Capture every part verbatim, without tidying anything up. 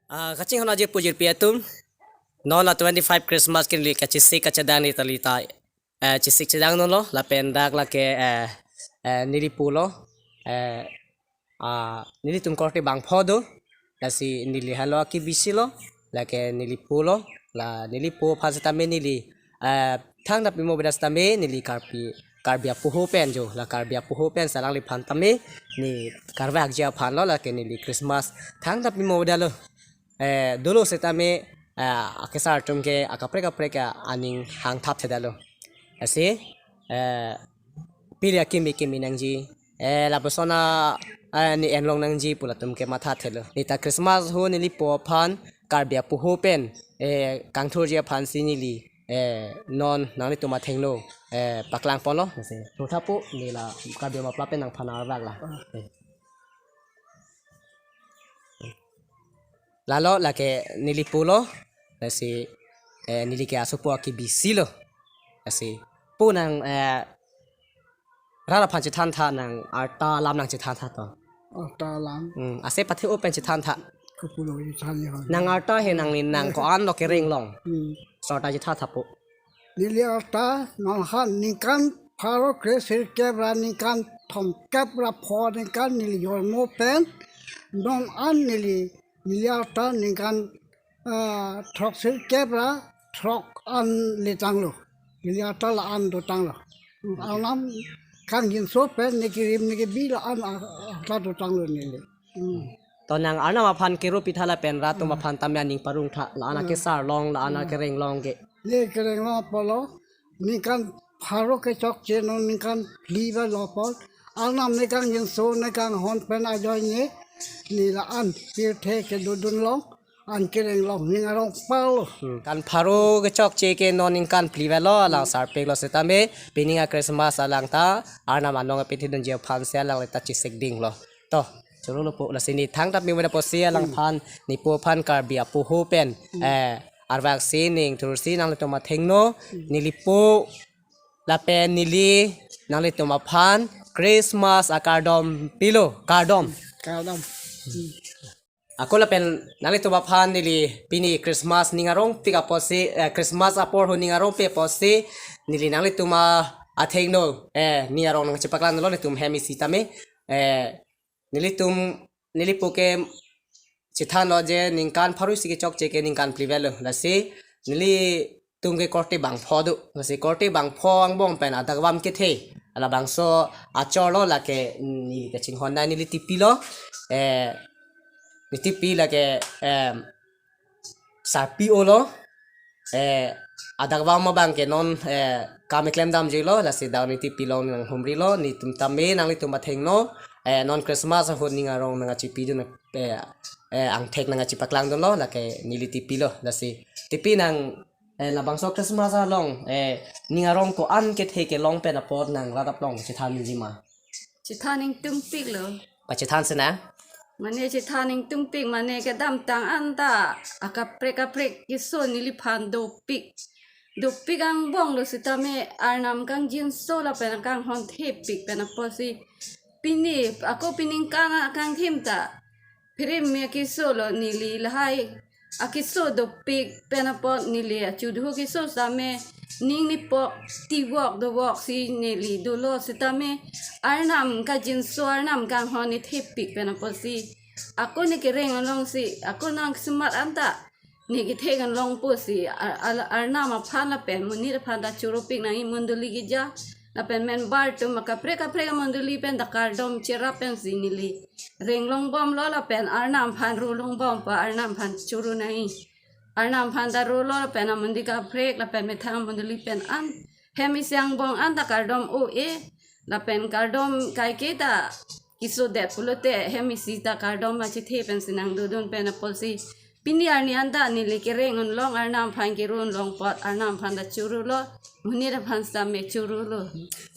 Ah, kachinghon aji pujirpi atum. Non la twenty-five Christmas ke neli kachesik kachedang neli ta, eh, chesik chedang non lo, lapen dak lake, eh, eh, neli po lo, eh, ah, nelitum korte bangpho do, lasi neli halo aki bisi lo, lake neli po lo, la neli po aphan setame neli, eh, thangta pimo beda setame neli Karbi, Karbi apoho pen jo, la Karbi apoho pen si alangliphan tame, ne karvakji aphan lo, lake neli Christmas thangta pimo beda lo. Eh, dolo setame, eh, akesar atum ke akaprek kaprek ke aning hangthap thedetlo. Lasi, eh, pili akimi kimi nangji, eh, lapuson a, eh, ne enlong nangji pu latum ke matha thelo. Ne ta Christmas ahut neli po aphan Karbi apoho pen, eh, kangthurji aphan si neli, eh, non nanglitum athengno, eh, paklang ponlo. Lasi, thothapo, ne la Karbi Mapla pen nangphan arvak la. Eh. Lalo lake neli po lo, lasi, eh, neli ke asopo aki bisi lo, lasi po nang, eh, rat aphan chethantha nang arta alam nang chethantha to. Arta alam. Hmm, ase pathe-o pen chethantha. Kapulo chethan ya. Nang arta he nangli nang ko-an lo kereng long. Hmm. Sota chethanthapo. Neli arta nanghan ningkan pharo kre sirkep ra ningkan thomkep ra pho ningkan neli jormo pen non an neli, neli arta ningkan, ah, throk sirkep ra throk an letanglo. Neli arta la-an dotanglo. Arnam kangjinso pen ne kerim ne kebi la-an a-, arta dotanglo neli. Hmm. To nang Arnam aphan kero pitha lapen rat atum aphan tame aning parongtha, la-an akesar long, la-an akereng long ke. Ne kereng long apotlo, ningkan pharo kechokche non ningkan phli velo apot, Arnam ne kangjinso ne kanghon pen ajoine, ne la-an pirthe kedodun long, an kereng long, ning arong pal. Hmm, kan pharo kechokche ke non ningkan phli velo, alang sarpiklo setame, pining a Christmas alang ta, Arnam anong apethedunji aphan si alangli ta chesik dinglo. To, choro lo po, lasi ne thangta pimo beda apotsi alangphan, ne po aphan Karbi apoho pen, eh, arvak si ning thursi nanglitum athengno, neli po lapen neli nanglitum aphan Christmas akardom pilo, kardom. Kardom. Ako lapen nanglitum aphan neli pini Christmas ning arongpik apotsi, eh, Christmas apor ahut ning arongpik apotsi, neli nanglitum a-, athengno, eh, ning arong nangchipaklang lo, netum hem isi tame, eh, nelitum, neli po ke chethanlo je ningkan pharo isi kechokche ke ningkan phli velo. Lasi nelitum ke korte bangpho do. Lasi korte bangpho angbong pen adakvam kethe, labangso achor lo lake, mm, neli kachinghon nai neli tipi lo. Eh, neli tipi lake, em, sarpi-o lo. Eh, adakvam abang ke non, eh, kam keklem damjuilo, lasi dak neli tipi along nanghumrilo, netum tame nanglitum athengno, eh, non Christmas ahut ning arong nangchipidun, eh, eh, angthek nangchipaklangdunlo, lake neli tipi lo, lasi tipi nang, eh, labangso Christmas along, eh, ning arong ko-an kethe kelong pen apot nang rat aplong chethanji ma? Chethan ingtungpiklo. Pachethan sena? Mane chethan ingtungpik, mane kedamtang anta akaprek kaprek keso neliphan dopik. Dopik angbong lo setame Arnam kangjinso lapen kanghon thepik pen apotsi pini, ako piningkan akangthim ta phereme keso lo neli lahai akeso dopik pen apot neli achudhu keso same ning nepok tivok dovok si neli dolo setame Arnam kangjinso Arnam kanghon ne thepik pen apotsi ako ne kereng along si ako nang semat anta ne kethek an longpo si Ar-, Ar-, Arnam aphan lapen monit aphan ta choropik nangji mondoli keja lapen member atum akaprek kaprek amondoli pen ta kardom cherap pensi neli reng longbomlo lapen Arnam aphan ro longbom pa Arnam aphan choro nangji. Arnam aphan ta rolo lapen amondoli kaprek lapen methang amondoli pen an hem isi angbong anta kardom o-e lapen kardom kaike ta kesodet pulote hem isi ta kardom achethe pensi nangdodun pen apotsi pini arni anta neli kereng un long Arnam aphan kero un long apot Arnam aphan ta chorolo, monit aphan same chorolo.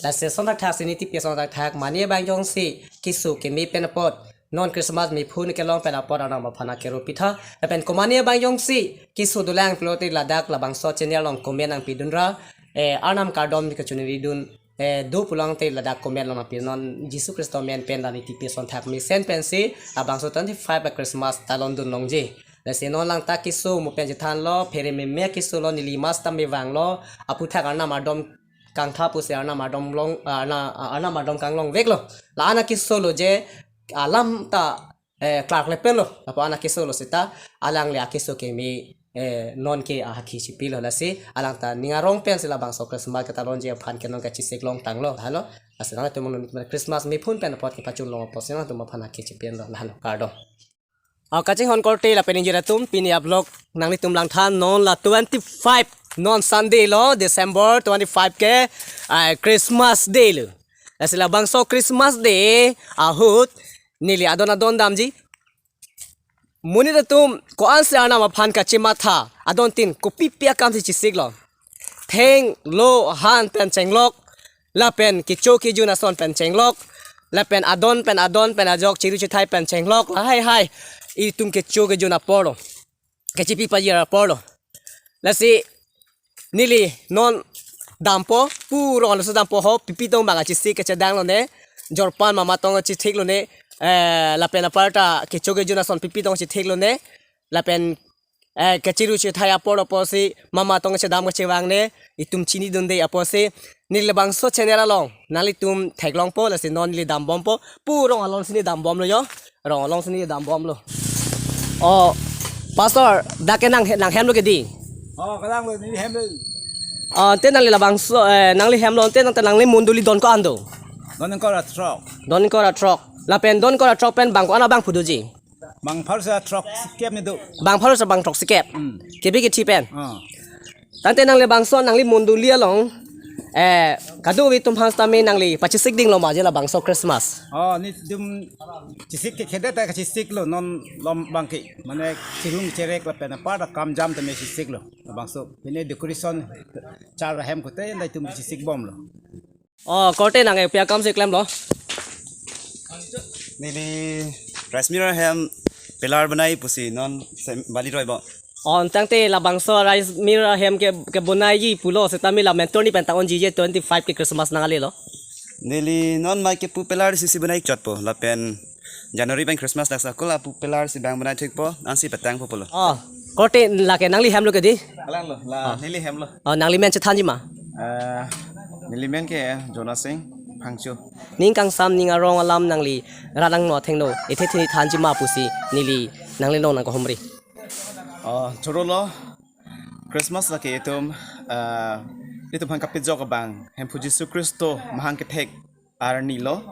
Lasi ason thakthak si neli tipi ason thakthak, mane abang jongsi keso keme pen apot non Christmas mephu ne kelong pen apot Arnam aphan akero pitha. Lapen komane abang jongsi keso dolang pulote ladak labangso channel along comment nangpidunra. Eh, Arnam kardom kachoningridun, eh, do pulote ladak comment along nangpi, non Jisu Khristo amen pen la neli tipi ason thak mesen pensi labangso twenty-five a Christmas talondun longji. Lasi non lang ta keso mo pen chethanlo, phere meme keso lo, neli mask tame vanglo, aphuthak Arnam ardom kangtha pusi Arnam ardom long, Arnam, Arnam ardom kanglongveklo. La-an akeso lo je, alam ta, eh, klarkle pen lo, lapu-an akeso lo seta, alangli akeso keme, eh, non ke ahakhi chipilo lasi, alang ta ning arong pensi labangso Christmas katalonji aphan ke non kachesik longtanglo, halo, lasi nangtum Christmas mephun pen apot kepachun long apotsi nangtum aphan ahakhi chipi-enlo, halo, kardom. O kachinghon korte lapen ingjir atum, pini a-vlog nanglitum langthan, non la twenty-five, non Sunday lo, December twenty-five ke, ah, Christmas Day lo. Lasi labangso Christmas Day ahut neli adon adon damji. Monit atum ko-ansi Arnam aphan kachematha, adontin kopipi akamsi chesiklo. Theng, lo, han pen chenglok, lapen kecho kejun ason pen chenglok, lapen adon pen adon pen ajok chiru chithai pen chenglok, lahai hai itum kecho kejun aporlo, kechipi pajir aporlo. Lasi neli non dampo, pu rong aluso dampo ho, pipi tong bang achesik kachedang lone, jorpan mama tong chethik lone, eh, lapen aparta kecho kejun ason pipi tong chethik lone, lapen, eh, kachiru chethai apor apotsi mama tong chedam kachevang ne, itum chinidunde apotsi, neli labangso channel along nanglitum theklongpo, lasi non neli dambompo, pu rong alongsi neli dambomlo jo, rong alongsi neli dambomlo. O, Pastor, dak ke nang, nanghemlo ke di? O, kadanglo, neli hemlo. O, ante nangli labangso, eh, nangli hemlo, ante nang, nangli mondoli don ko-an do? Don ingkoi ra throk. Don ingkoi ra throk. Lapen don ingkoi ra throk pen bang ko-an abang pu doji? Bang pharo seta throksikep ni do. Bang pharo seta bang throksikep. Hmm. Kebi kethi pen. Ah. Tangte nangli labangso nangli mondoli along, eh, kadokave atum aphan sitame nangli pachesik dinglo ma je labangso Christmas? O, nelitum chesik ke khede ta kachesiklo, non lom bang ke. Mane chirung cherek lapen aparta kam jam tame chesiklo. Labangso pine decoration char ahem kote nelitum chesikbomlo. O, korte nang epia kamsi klemlo? Neli rice mill ahem pillar bonai pusi non sem-, bali roipo. O, tangte labangso rice mill ahem ke, ke bonaiji pulo sitame la mentor ni pen ta-onji je twenty-five ke Christmas nang ale lo? Neli non mai kepu pillar isi si bonai chotpo, lapen January pen Christmas dak sakul apu pillar si bang bonai thikpo, ansi petang po pulo. O, korte lake nangli hemlo ke di? Kalanglo, la neli hemlo. O, nangli men chethanji ma? Eh, neli men ke Jonah Singh Phangcho. Ning kangsam ning arong alam nangli rat angno athengno ethe thini thanji ma pusi neli nangli nong nang kohomri. O, chorolo, Christmas lake itum, eh, itum aphan kapejok abang Hemphu Jisu Khristo mahang kethek arni lo.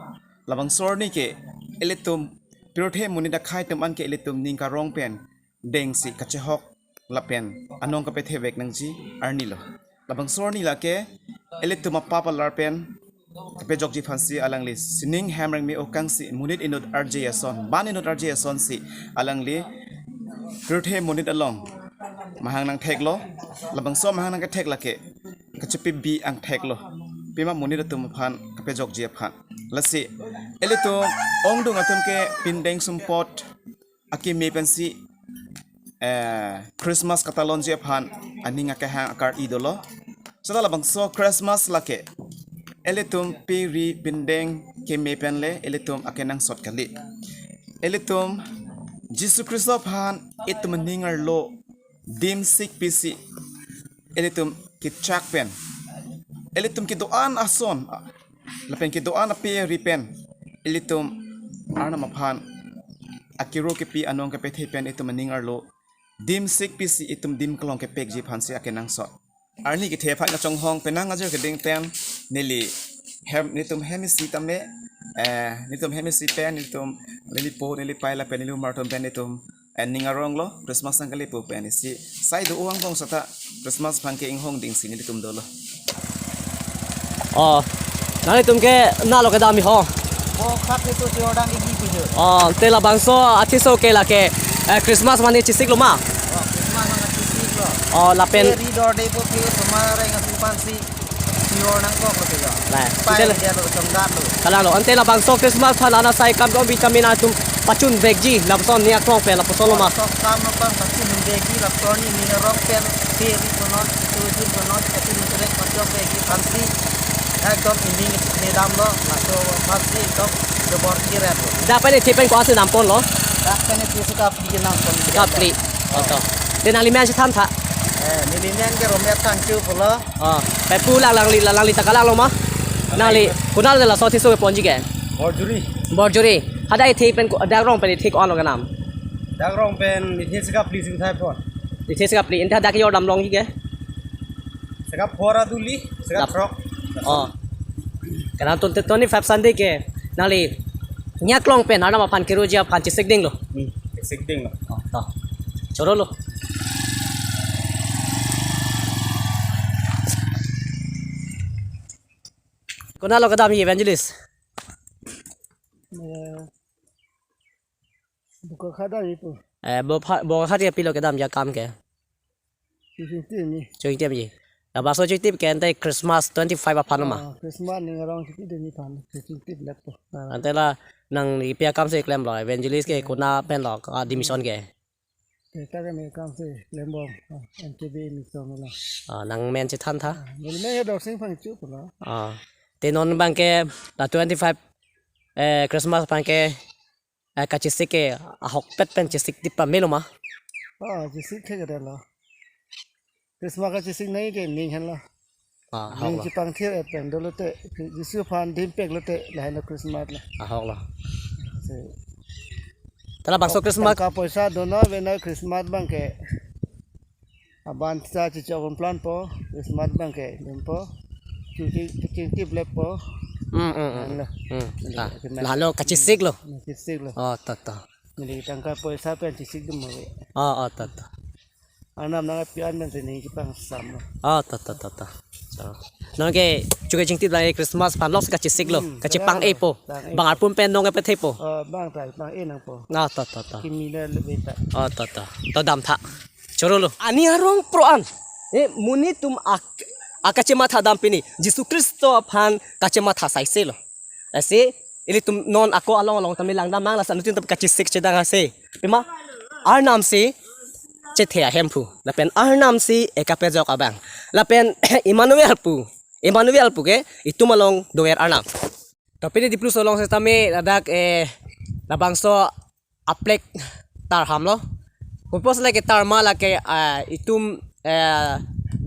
Labangso arni ke ilitum pirthe monit akhei atum an ke ilitum ning karong pen dengsi kachehok lapen anong kapethevek nangji arni lo. Labangso arni lake ilitum apap alar pen kapejokji aphansi alangli sining hem rengme okangsi monit inut arje ason, ban inut arje asonsi alangli pirthe monit along mahang nangtheklo. Labangso mahang nangkethek lake kachepi bi angtheklo, pima monit atum aphan kapejokji aphan. Lasi ilitum ongdung atum ke pindeng sumpot akeme pensi, eh, Christmas katalonji aphan aning akehang akar-i dolo. Seta labangso Christmas lake ilitum pe ri pindeng keme pen le ilitum akenangsot kali. Ilitum Jisu Khristo aphan itum aning arlo dimsik pisi ilitum kechak pen, ilitum kedo-an ason lapen kedo-an ape ri pen ilitum Arnam aphan akiro kepi anong kepethe pen itum aning arlo dimsik pisi itum dim kelong kepekji aphansi akenangsot. Arni kethe aphan kachonghong penang ajir keding pen neli hem, nelitum hem isi tame, eh, nelitum hem isi pen nelitum, neli po neli pai lapen neli umar atum pen nelitum, eh, ning arong lo, Christmas nangkele pu pen isi sai do-o angbong seta Christmas aphan ke inghong dingsi nelitum dolo. O, nanglitum ke nalo kedam ho? O, khat itu si orang gigi pujo. O, te labangso athi so ke lake, eh, Christmas mane chesiklo ma? O, Christmas mane chesiklo. O, lapen. Eri dorde po ke semar yang simpan si. Sior nangkoklo ke ya. Lah, pai ante la- dia lo chongdat lo. Kalanglo, ante labangso Christmas aphan la-an asai kam dom vitamin atum pachunvekji, lapuson ning aklong pen lapuson lo ma? Sok kam aphan pachunvekji, lapuson ni ning arong pen, pe ri konon, tu jin konon, pachun cherek pachunvekji aphansi, ekdom ining kedamlo, laso aphansi ekdom dobor kiret lo. Dak pen ethe pen ko-ansi namponlo? Dak pen ethe si kapli nampon. Kapli. Oh, to. Te nangli men chethan tha. Eh, neli men ke Romia Tangchu pulo. Oh, pu lang, nangli, nangli ta kalang lo ma? Nangli, konat le laso athengso keponji ke? Borjuri. Borjuri. Hadak ithe pen ko-, dak rong pen ithe ko-an lo kenam? Dak rong pen ithe sekap phli sing thai pon. Ithe sekap phli, ante hadak yor dam longji ke? Sekap phor aduli, sekap sekap throk. Oh. Karena twenty, twenty-five Sunday ke, nangli nyaklong pen arnam aphan keroji aphan chesik ding lo. Hmm, chesik ding lo. Oh, to. Choro lo. Konat lo kedamji, evangelist? Eh, Bokakhada ipu. Eh, bo pha-, Bokakhada pilo kedamji akam ke? Chingtim ni. Chingtim ji. Labangso chingtim ke ante Christmas twenty-five aphan ma? Ah, Christmas ning arong chingtim ni aphan. Chingtim lepo. Ah, ante la nangli pi akam si klem lo, evangelist ke konat pen lo, ah, admission ke? Kita kan ni akam si klem bom. Ah, M K B mission lo. Ah, nang men chethan tha? Ah, neli men ya Dorsing Phangcho pulo. Ah. Te non abang ke la twenty-five, eh, Christmas abang ke, eh, kachesik ke ahokpet pen chesik tip pame lo ma? Oh, chesik thekthedetlo. Christmas kachesik nangji ke ning henlo. Ah, ning ahok lo. Chepangthir et pen dolo te, Jisu aphan dimpek lote, lahenlo Christmas lo. Ahok lo. Si. Te labangso Christmas. Tangka poisa do-an ave nang Christmas abang ke. Aban ta chichok plan po, Christmas abang ke dun po. Chingtim, chingtim lepo. Hmm, hmm, hmm. Ano? Hmm. Ano, ah, kena-, lahenlo kachesik lo. Kachesik lo. Oh, to, to. Neli tangka poisa pen chesik dun mo. Oh, oh, to, to. Arnam nangpi-an pen si ning chepangsam lo. Oh, to, to, to, to. So, non ke chuke chingtip lang Christmas aphan lok kachesik lo. Hmm, kachepang-e po. Pang-e. Bang arpum pen non ke pethe po. Oh, bang ta pang-e nang po. Ah, to, to, to. Kimi le lebe ta. Oh, to, to. To dam tha. Choro lo. Aning arong pro an. Eh, monit atum ak-, akachematha dam pini. Jisu Khristo aphan kachematha saise lo. Lasi, ilitum non ako along along tame langdam nang, laso anuttin ta kachesik chedang ase. Pima, arnam si chethe ahemphu. Lapen arnam si ekapejok abang. Lapen Emmanuel pu. Emmanuel pu ke itum along dover arnam. To pini Dipluso along setame ladak, eh, labangso a-flag tar ham lo. Purpose lake tar ma lake, ah, itum, eh,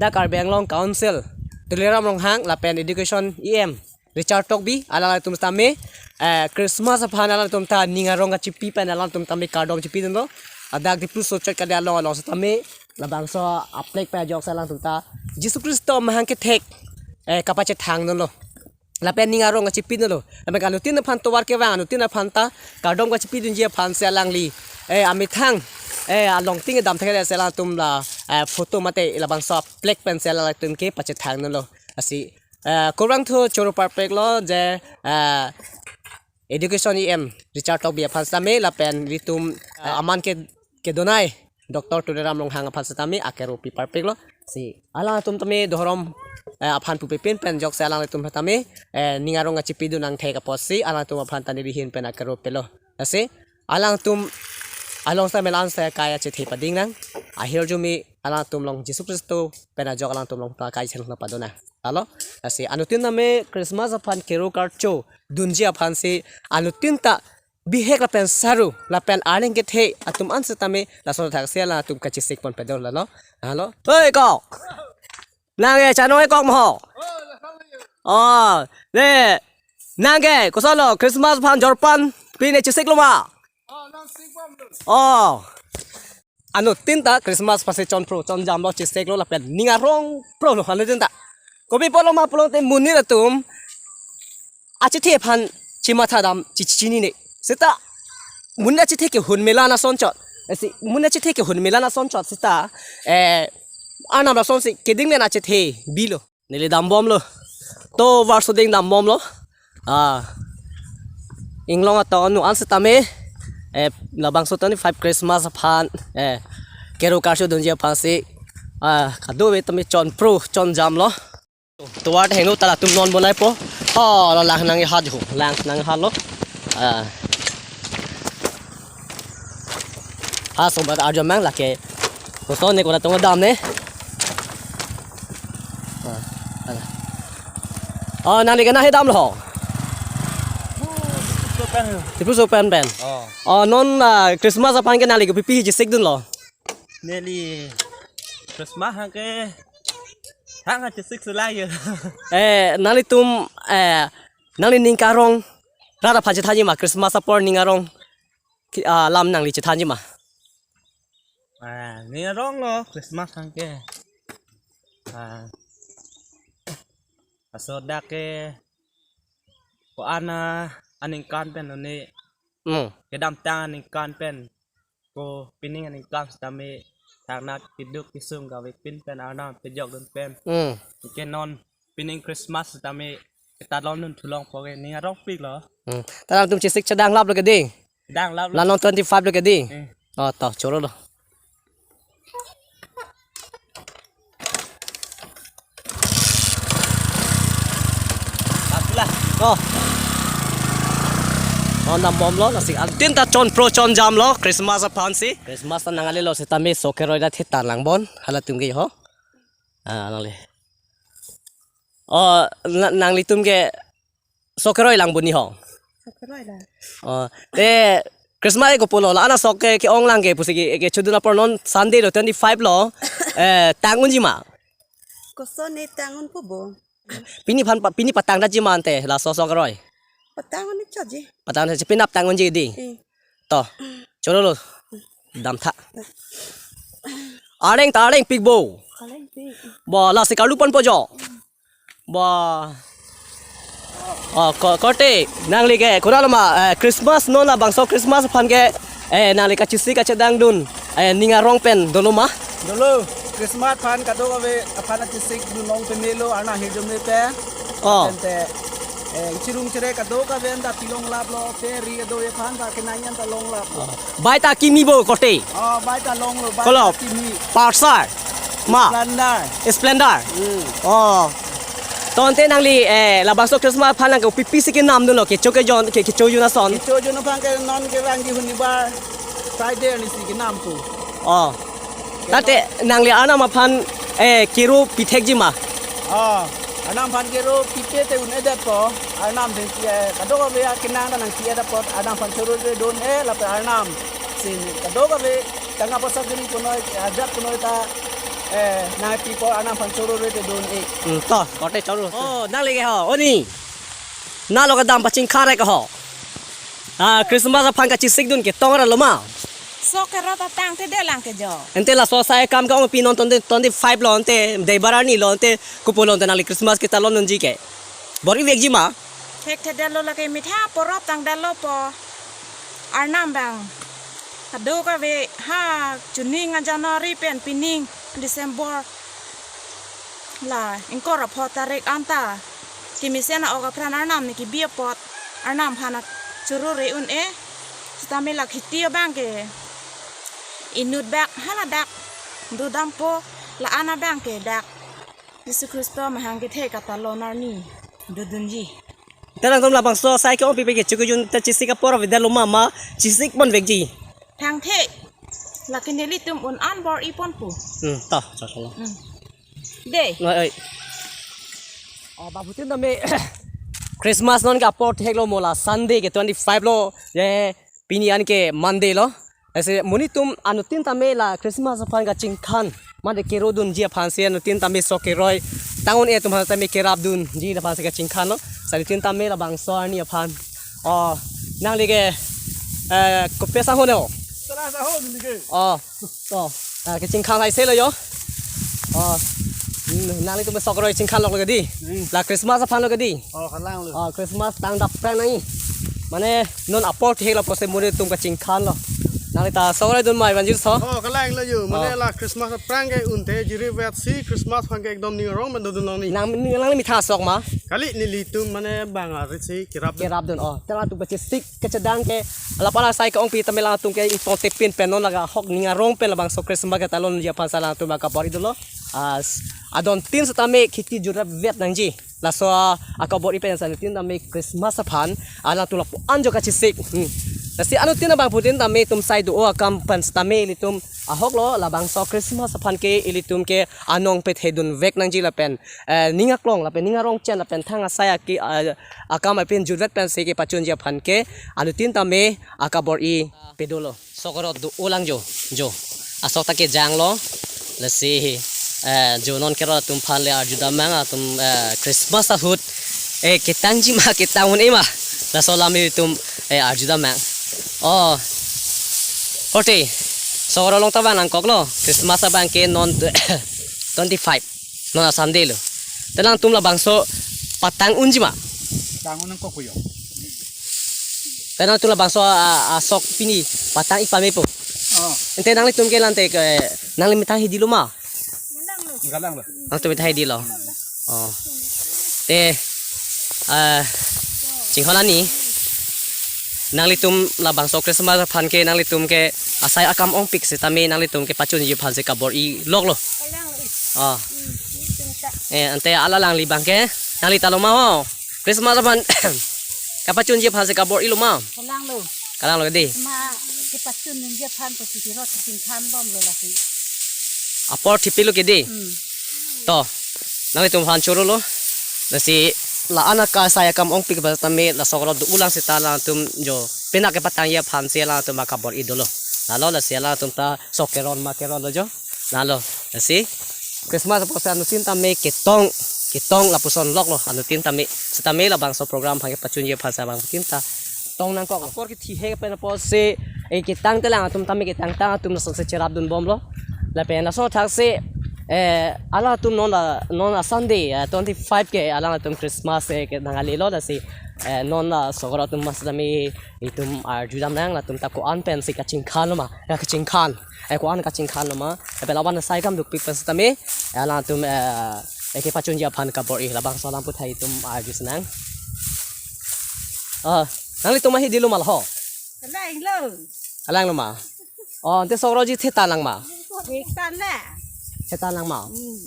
dak Karbi Anglong Council, Tuliram Ronghang lapen Education E M Richard Tokbi, alanglitum setame, eh, Christmas aphan alanglitum ta ning arong kachipi pen alanglitum tame kardom chipi dun lo. Ladak Dipluso chot kali along along setame labangso a-flag pajok si alanglitum ta Jisu Khristo mahang kethek, eh, kapachethang dun lo. Lapen ning arong kachipi dun lo. Lapen anuttin aphan tovar kevang, anuttin aphan ta kardom kachipi dunji aphan si alangli, eh, amethang, eh, alongting damthek si alangtum la, eh, photo mate labangso a-flag pen si alangtum kepachethang dun lo. Lasi, eh, kurvangthu choro parpek lo je, eh, Education E M Richard Tokbi aphan setame lapen ilitum, eh, aman ke kedonai Doctor Tuliram Ronghang aphan setame akero pi parpek lo. Lasi alangtum tame dhorom, eh, aphan pupe pin pen jok si alanglitum tame, eh, ning arong kachipi dun nangthek apotsi alangtum aphan ta neli ahin pen akero pilo. Lasi alangtum along setame la-an si akai achethe pading nang. Ahirjume alangtum along Jisu Khristo pen ajok alangtum along ta akai chenglo padona. Alo, lasi anuttin tame Christmas aphan kero karcho dunji aphan si anuttin ta bihek lapen saru lapen arleng kethe atum an setame laso thak si alangtum kachesik pon pedo lalo. Alo. Oi kok. Nang e chanong e kok mo. Oh, ne. Nang ke koson lo Christmas aphan jorpan pine chesik lo ma? Oh. Anuttin ta Christmas aphansi chonphro chonjam lo, chesik lo lapen ning arong pro lo anuttin ta. Kopi pulo ma pulote monit atum achethe aphan chematha dam chi-, chinine. Seta monit achethe ke hun mela na son chot. Lasi monit achethe ke hun mela na son chot seta, eh, arnam lason si keding pen achethe bilo. Neli dambomlo. Tovar soding dambomlo. Ah. Inglong aton nu an setame, eh, labangso twenty-five Christmas aphan, eh, kero karcho dunji aphansi, ah, kadokave tame chonphro chonjam lo. Tovar heno ta latum non bonai po. Oh, lo lang nanghat ho, lang nanghat lo. Ah. Ha, sobat arjomang lake. Koson ne kona tong dam ne. Ah, ala. Oh, nangli kena he dam lo. Dipluso pen pen. Oh. Oh, non, ah, Christmas aphan ke nangli kopi pi chesik dun lo? Neli Christmas hangke hang ha chesik selai yo. Eh, nanglitum, eh, nangli ning karong rat aphan chethanji ma, Christmas apor ning arong ki, ah, lam nangli chethanji ma? Ah, ning arong lo Christmas hangke. Ah, aso dak ke ko-an aningkan pen lo ne. Hmm. Kedamtang aningkan pen ko pining aningkan sitame thangnat keduk kesung kavepin pen Arnam pejokdun pen. Hmm. Ke non pining Christmas sitame ketalondun thu longpo ke ning arongpik lo. Hmm. Ta nangtum chesik chedanglap lo ke dei? Danglap lo. La non twenty-five lo ke dei? Hmm. Oh, to, choro lo. Apulah. Oh. Oh, nambomlo, lasi antin ta chonpro chonjamlo, Christmas aphansi. Christmas ta nangalilo sitame sok keroi ta theta langbon, halatum ke ho. Ah, nangli. Oh, na-, nanglitum ke sok keroi lang boni ho. Sok keroi lang. Oh, te Christmas ko pulo la, ana sok ke, ke-ong lang ke pusi ke, ke chodun apor non Sunday lo, twenty-five lo. Eh, tang unji ma? Koson ne tang unpo bo? Pini phan pa, pini patang daji ma ante, laso sok keroi? Patang un chotji. Patang daji, pini ap tang unji dei? Eh. To, choro lo. Damtha. Areng ta arengpik bo. Arengpik. Bo, lasi karlu ponpo jo. Ba. Oh, ko-, korte, nangli ke, kurang lama, eh, Christmas non labangso Christmas aphan ke, eh, nangli kachesik kachedangdun, eh, ning arong pen dolo ma? Dolo, Christmas aphan kadokave aphan chesik dun long pen melo, Arnam ahirjume pen. Oh. Pen te, eh, chirung chire kadokave anta pilonglaplo, te ri kadokave aphan ta kenangji anta longlaplo. Oh. Bai ta kimi bo korte? Oh, bai ta longlo, bai ta Kolo? Kimi. Pulsar. Ma. Splendor. Splendor. Hmm. Oh. To ante nangli, eh, labangso Christmas aphan nang ke pipisi kenamdunlo, kecho kejun, ke, kecho jun ason? Kecho jun aphan ke non kevangji hunibar Friday arnisi kenampo. Oh. Tangte nangli Arnam aphan, eh, kero pithekji ma? Oh. Arnam aphan kero pipe te un-edetpo. Arnam si, eh, kadokave akenang ta nangpi-et apot Arnam aphan choro-re dun-e lapen Arnam si kadokave tangka poisa kiri punoi, ajat punoi ta, eh, nangpipo, Arnam aphan choro-re te dun-e. Hmm, to, korte choro. Oh, nangli ke ho, oni. Nalo kedam pachingkharek ho. Ah, Christmas aphan kachesikdun ke tong ra lo ma? Sok keroi ta tangthedet lang ke jo. Ante laso asai akam ke-ongpi non twenty, twenty-five lo ante, dei bar arni lo ante, kopulo ante nangli Christmas ketalondunji ke? Bor-ivekji ma? Thekthedetlo lake mitha porop tangdetlo po. Arnam abang kadokave ha chuning a January pen pining December la ingkoi ra pho tarik anta kemesen a-ok apran Arnam ne kebi apot Arnam aphan choro-re un-e. Sitame la khiti abang ke inut bak hala dak dodampo, la-an abang ke dak Jisu Khristo mahang kethe katalon arni dodunji. Te nangtum labangso asai ke-ongpipe kecho kejun ta chesik apor avedetlo ma, ma chesik ponvekji? Thangthe. Lake nelitum un-an bor-i ponpo. Hmm, to, chotlo. Hmm. Dei. Oi, oi. Oh, bangphutin tame Christmas non ke apor theklo mo, la Sunday ke twenty-five lo. Ye, pini an ke Monday lo. Lasi monit atum anuttin tame la Christmas aphan kachingkhan mate kerodunji aphansi anuttin tame sok keroi tang un-e atum aphan tame kerapdunji aphansi kachingkhan lo. Lasi anuttin tame labangso arni aphan. Oh, nangli ke, eh, kopi asangho ne ho? Sera asangho neli ke. Oh, to. Ah, kachingkhan hai se lo yo. Oh. Hmm, nanglitum sok keroi chingkhan lok lo ke dei? Hmm. La Christmas aphan lo ke dei? Oh, kalang lo. Oh, Christmas tangdapprang nangji. Mane non apor theklo pusi monit atum kachingkhan lo. Nangli ta sok keroi dun ma, Evangelist ho? Oh, kalang lo yo. Mane, oh, la Christmas aphrang ke un-e jiri vet si Christmas aphan ke ekdom ning arong pen dodun long ni. Nang, nang, nangli mitha sok ma? Kali nelitum mane bang arit si kerap. Kerapdun, oh. Te latum kachesik kachedang ke, lapu la asai ke-ongpi tame latum ke ingtong tepin pen non laga ahok ning arong pen labangso Christmas ketalonji aphan si latum akabor-i dolo. As, adontin setame khiti jurap vet nangji. Laso, ah, akabor-i pen si anuttin tame Christmas aphan, ah, latum lapu-an jo kachesik. Hmm. Lasi anuttin abangphutin tame itum sai do-o akam pen setame ilitum ahok lo, labangso Christmas aphan ke ilitum ke anong pethedunvek nangji lapen, eh, ning aklong lapen ning arong chen lapen thang asai aki, ah, akam apin jurap pensi kepachunji aphan ke anuttin tame akabor-i pedolo. Sok keroi do-o lang jo, jo. Asok ta kejanglo. Lasi, eh, jo non kerot atum aphan le arjudam nang, atum, eh, Christmas ahut, eh, ketangji ma ketang un-e ma, laso alam ilitum, eh, arjudam nang. Oh. Korte, sokro along ta vang nangkoklo, Christmas abang ke non twenty-five, non a-Sunday lo. Te nangtum labangso patang unji ma? Patang un nangkok pu jo. Te nangtum labangso a, asok pini patang-ik pamepo. Oh. Ante nanglitum ke la ante ke, nangli methang hidilo ma? Galang lo. Nangtum methang hidilo. Oh. Te, ah, chinghon ani, nanglitum labangso Christmas aphan ke nanglitum ke asai akam ongpik setame nanglitum kepachunji aphan si kabor-i loklo. Galang lo. Oh. Hmm, ilitum ta. Eh, ante ala alangli abang ke, nangli ta lo ma ho? Christmas aphan kapachunji aphan si kabor-ilo ma? Galang lo. Galang lo dei. Ma kepachunji aphan pusi kerot kachingthan bomlo lasi. Apor thipilo ke dei. Hmm. To, nanglitum aphan chorolo. Lasi la-an aka asai akam ongpik ba tame la sokro do-ulang seta alangtum jo pena kepatangji aphan si alangtum akabor-i dolo. Lalo lasi alangtum ta sok keron ma keron lo jo. Lalo, lasi Christmas apotsi anuttin tame ketong, ketong lapuson loklo anuttin tame. Setame labangso program aphan kepachunji aphan si abang kin ta tong nangkok. Apor kethe pen apotsi, eh, ketang telang atum tame ketangtang atum lasonsi cherapdun bomlo. Lapen laso thaksi, eh, alangtum non la, non a-Sunday, eh, twenty-five ke alangtum Christmas, eh, ke nangkali lo lasi, eh, non la sokro atum mas tame itum arjudam nang, latum ta ko-an pensi kachingthanlo ma, ya kachingthan. Eh, ko-an kachingthanlo ma. Eh, pela wan asai akam dopik pen setame, eh, alangtum, eh, eh, kepachunji aphan kabor-i labangso alam puthot itum arju si nang. Ah, nanglitum ma hidilo ma la ho? Galang lo. Galang lo ma. Oh, ante sokroji thetan lang ma? Thetan la. Thetan lang ma. Hmm.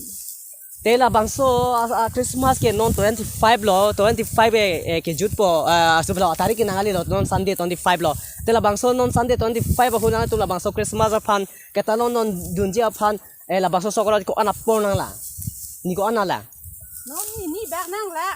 Te labangso a, a, Christmas ke non twenty-five lo, twenty-five e, e kejutpo, a, asu lo, tarik ke nangkali lo, non Sunday twenty-five lo. Te labangso non Sunday twenty-five ahut nangtum labangso Christmas aphan, ketang non dunji aphan, eh, labangso sokro ko-an apor nang la? Ni ko-an la? Non ni, ni bak nang la.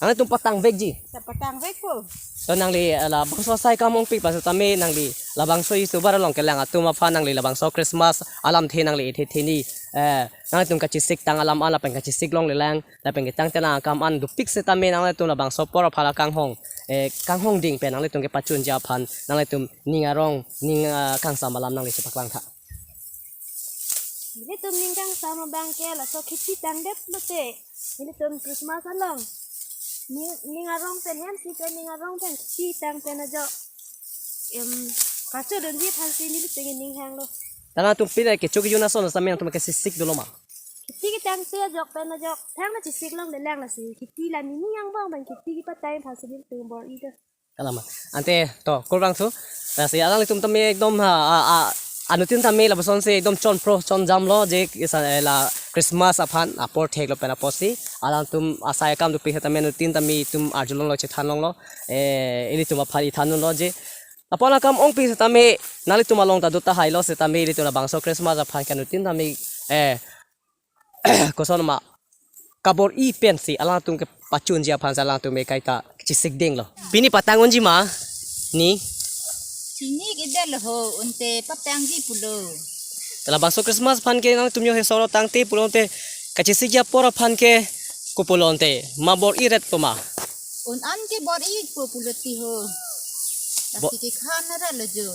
Nangtum patang vekji. Sa patang vekpo. So nangli, eh, labangso asai akam ongpik pa setame nangli labangso YouTuber along kelang atum aphan nangli labangso Christmas alamthe nangli ithe theni, eh, nangtum kachesik tang alam an lapen kachesik longlelang, lapen ketang telang akam an dopik setame nangtum labangso apor aphan la kanghong, eh, kanghong ding pen nangtum kepachunji aphan nangtum ning arong ning, eh, kangsam alam nangli chepaklang tha. Nelitum ning kangsam abang ke laso kheti tangdet lote. Nelitum Christmas along ning, ning arong pen hem si pen ning arong pen kheti tang pen ajok, em, kachedunji aphan si nelitum ning hanglo. Tangtum pine kecho kejun ason setame nangtum kachesik dolo ma? Kheti ketang si ajok pen ajok thang na chesik longlelang lasi kheti la nini angbong pen kheti kepatang aphan si nelitum bor-i do. Kalama. Ante to kurvangthu. Lasi alanglitum tame ekdom ha, a, a, anuttin tame labangson si ekdom chonphro chonjamlo je isa, eh, la Christmas aphan apor theklo pen apotsi alangtum asai akam dopik setame anuttin tame itum arjulonglo chethanlonglo, eh, ilitum aphan ithandunlo je apor akam ongpik setame nanglitum along ta do tahailo setame ilitum labangso Christmas aphan ke anuttin tame, eh, koson ma kabor-i pensi alangtum kepachunji aphan si alangtum ekai ta chesik dinglo. Pini patang unji ma ni? Chini ke dal ho, unte patangji pulo. Te labangso Christmas aphan ke nangtum yo he sokro tangte pulote kachesikji apor aphan ke kopulo ante ma bor-i ret po ma? Un an ke bor-ipo pulo ti ho. Bo- Lasi kekhan ra lo jo.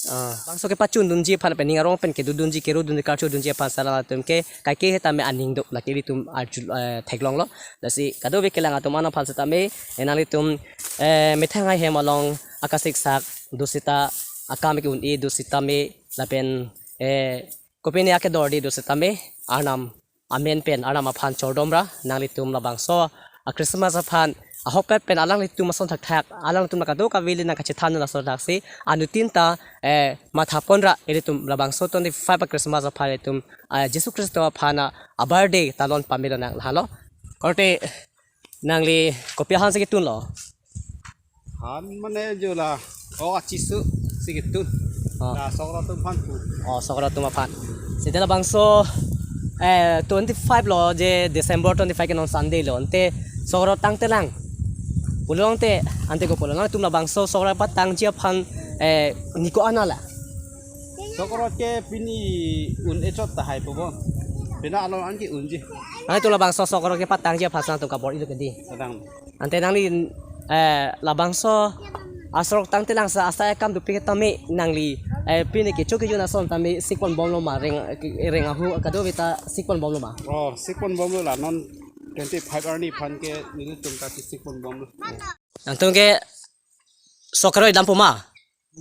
Ah, bangso kepachundunji aphan pen ning arong pen kedodunji kerudunji karchodunji aphan si alangtum ke kaike setame aning do lake ilitum arju, eh, theklonglo. Lasi kadokave kelang atum an aphan setame, eh, nanglitum, eh, methang ahem along akasiksak do seta akam ke un-e do setame lapen, eh, kopine akedordi do setame Arnam amen pen Arnam aphan chordom ra nanglitum labangso a Christmas aphan ahokpet pen alanglitum ason thakthak alanglitum la kadokave le nangkachethan laso thaksi anuttin ta, eh, mathapon ra ilitum labangso twenty-five a Christmas aphan itum, eh, Jisu Khristo aphan a birthday talon pamelo nang lahelo. Korte nangli kopi ahan si ketunlo? Han mane jo la, oh, achisu si ketun. Oh. La sokro atum aphan pu. Oh, sokro atum aphan. Seta labangso, eh, twenty-five lo je December twenty-five ke non Sunday lo. Ante sokro tangtelang pulo ante, ante kopulo nangtum labangso sokro patangji aphan, eh, ni ko-an la? Sok rot ke pini un-e chot tahai po bo. Pini along an ke unji. Nangtum labangso sok rot kepatangji aphan si nangtum kabor-ilo ke dei. Kadang. Ante nangli, eh, labangso asok tangtelang sa asai akam dopik tame nangli, eh, pini kecho kejun ason tame sikpon bomlo ma, reng, reng ahu kadokave ta sikpon bomlo ma? Oh, sikpon bomlo la, non twenty-five arni aphan ke nelitum ta sikpon bomlo. Nangtum ke sok roi dampo ma?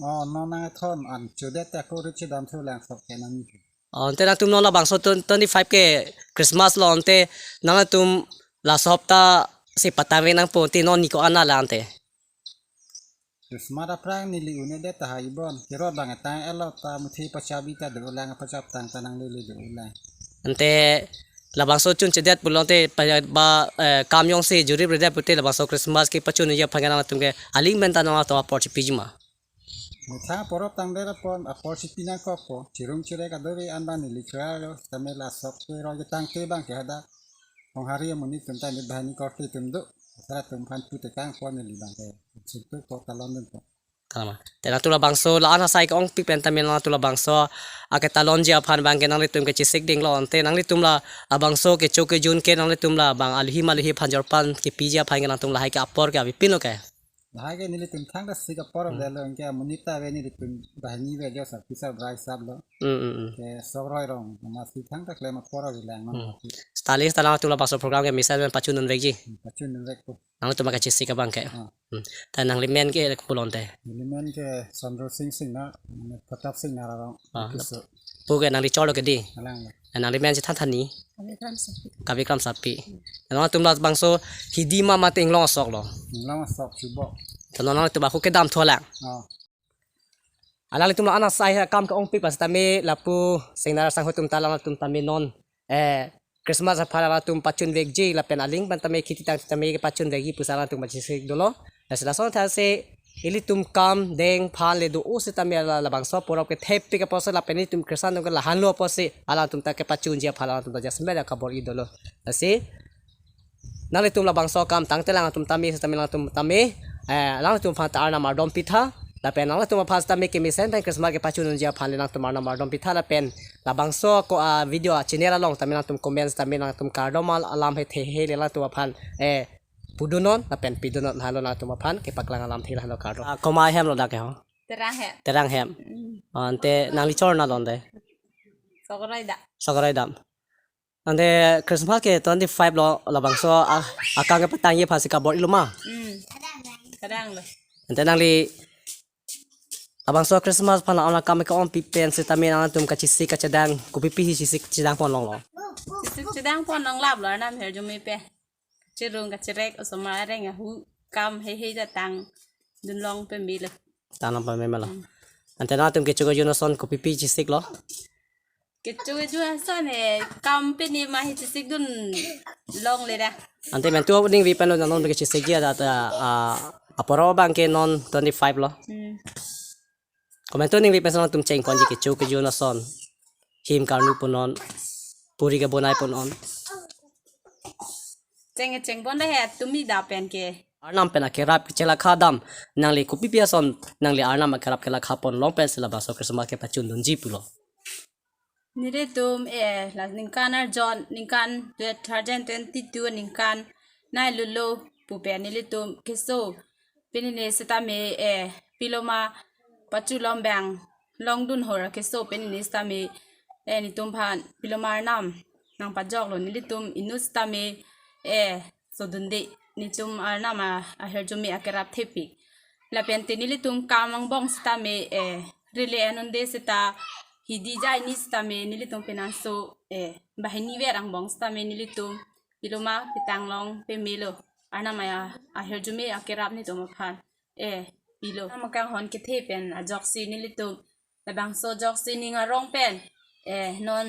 Oh, non nangthon an chodet ta ko ri chodam thulang sok ke nang. Oh, ante nangtum non labangso twen-, twenty-five ke Christmas lo, ante nangtum laso hapta si patangve nangpo, ante non ni ko-an la ante? Christmas aphrang neli un-edet tahai bon. Kerot bang tang-etlo ta muthi pachabi ta dolang, pachap tang ta nanglele dolang. Ante labangso chunchedet pulote pa-, ba, eh, kam jongsi juri bredet pute labangso Christmas kepachunji aphan ke nangtum ke aling pen ta nangtum apor chipiji ma? Methang porop tangdet apot apor chipi nangkokpo, chirung chirek kadokave an bang neli khralo, tame la sok ke roi ketangte bang ke hadak Honghari amonit atum ta nit banghini korte atum do. Sar atum aphan putekang pon neli bang ke suntuk ko talon dunpo. Tama. Te nangtum labangso la-an asai ke-ongpik pen tame nangtum labangso aketalonji aphan bang ke nanglitum kechesik dinglo, ante nanglitum la labangso kecho kejun ke nanglitum la bang aluhi ma aluhi aphan jorpan kepiji aphan ke nangtum lahai ke apor ke avepinlo ke? Lahai ke nelitum thangta sik apor Hmm. avelo, anke amonit ta ave nelitum banghini ave jo sa pisa brai sap lo. Hmm, hmm, hmm. Ke sok roi rong, masi thangta klem apor avelang non Hmm. masi. Stali stali nangtum labangso program ke mesen pen pachun dunvekji. Hmm, pachun dunvekpo. Nangtum kechesik abang ke. Ah. Hmm. Ta nangli men ke pulote? Neli men ke Chandra Sing Singnar, mane Pratap Singnar arong. Ah, Kiso. Pu ke nangli cholo ke dei? Alang lo. Eh, nangli men si than than ni? Kabikram Sapi. Kabikram Sapi. Nangtum labangso hidi ma mate inglong asok lo? Inglong asok chubo. Ta non nangtum ako kedam thulang. Oh. Alanglitum la-an asai akam ke-ongpik pen sitame lapu Singnar asangho atum ta alangtum tame non, eh, Christmas aphan alangtum pachunvekji lapen aling pen tame kheti tang tame kepachunvekji pusi alangtum pachesik dolo. Lasi lason athak si ilitum kam deng phan le do-o sitame la labangso porop kethepik apotsi lapen ilitum Christian atum ke lahenlo apotsi alangtum ta kepachunji aphan alangtum ta jasemet akabor-i dolo. Lasi nanglitum labangso akam tangtelang atum tame sitame nangtum tame, eh, nangtum aphan ta Arnam ardom pitha. Lapen nangtum aphan sitame kemesen pen Christmas kepachun unji aphan le nangtum Arnam ardom pitha lapen labangso ako, ah, video a channel along tame nangtum comment tame nangtum kardom al-, alam hethe he le nangtum aphan, eh, pudunnon lapen pidunnon halo nangtum aphan kepaklang alamthe halo kardom. Ah, komat ahem lo dak ke ho? Terang hem. Terang hem. Mm. Ante nangli chor na londe? Sok roi da. Sok roi dam. Ante Christmas ke twenty-five lo labangso a-, akam kepatangji aphan si kabor-ilo ma? Mm. Kadang lo. Ante nangli labangso Christmas aphan la-an akam ke-ongpik pen sitame nangtum kachesik kachedang kopipi si chesik chedang pon longlo? Chesik chedang pon longlap lo Arnam ahirjume pen. Chirung kachirek osomar areng ahu kam heihei ta tang dunlong pemelo. Tang long pemelo. Mm. Ante nangtum kecho kejun ason kopipi chesik lo? Kecho kejun ason he kam pini ma he chesik dun longle da. Ante mentu ningve pen lo non ke chesikji adat, ah, apor abang ke non twenty-five lo. Hmm. Komat ningve pen si nangtum chengponji kecho kejun ason. Him karnu punon. Puri kebonai punon. Cheng cheng pon da he tumi da pen ke. Arnam pen akerap chelakha dam nangli kopipi ason nangli Arnam akerap kelakha pon long pen si labangso Christmas kepachun dunji pulo? Nelitum, eh, la ningkan arjon, ningkan two thousand twenty-two ningkan nai lulo pupen nelitum keso. Pini ne sitame, eh, piloma pachu lombang longdun hor keso pini ne sitame, eh, netum aphan piloma Arnam nangpajoklo nelitum inut sitame, eh, sodunde netum Arnam a, ahirjume akerap thepik. Lapen te nelitum kam angbong sitame, eh, rele anunde sita hidi jai ni sitame nelitum penangso, eh, banghini ver angbong sitame nelitum piloma petang long pemelo. Arnam a, ahirjume akerap netum aphan, eh, pilo. Arnam akanghon kethe pen ajoksi nelitum labangso ajoksi ning arong pen, eh, non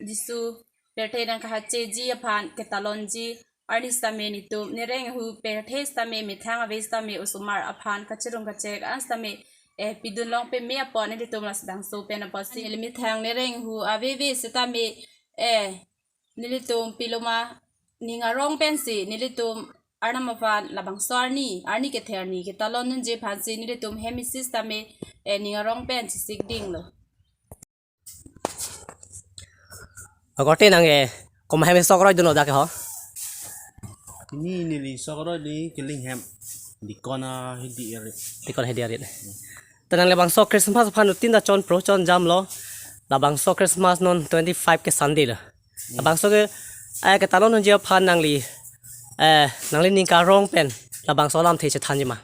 Jisu pirthe nangkahacheji aphan ketalonji arni sitame netum nereng ahu pirthe sitame methang ave sitame osomar aphan kachirung kachek an sitame, eh, pidun long peme apot nelitum labangso pen apotsi neli methang nereng ahu aveve sitame, eh, nelitum piloma ning arong pensi nelitum Arnam aphan labangso arni, arni kethe arni ketalon nunji aphansi nelitum hem isi sitame, eh, ning arong pen chesik dinglo. Akorte nang, eh, komat hem sok roi dunlo dak ho? Pini neli sok roi di Killing hem. Dikon ahidi eri. Dikon ahidi eri. Te nang labangso Christmas aphan anuttin ta chonpro chonjamlo. Labangso Christmas non twenty-five ke Sunday lo. Labangso ke, eh, ketalon unji aphan nangli, eh, nangli ning karong pen labangso alamthe chethanji ma?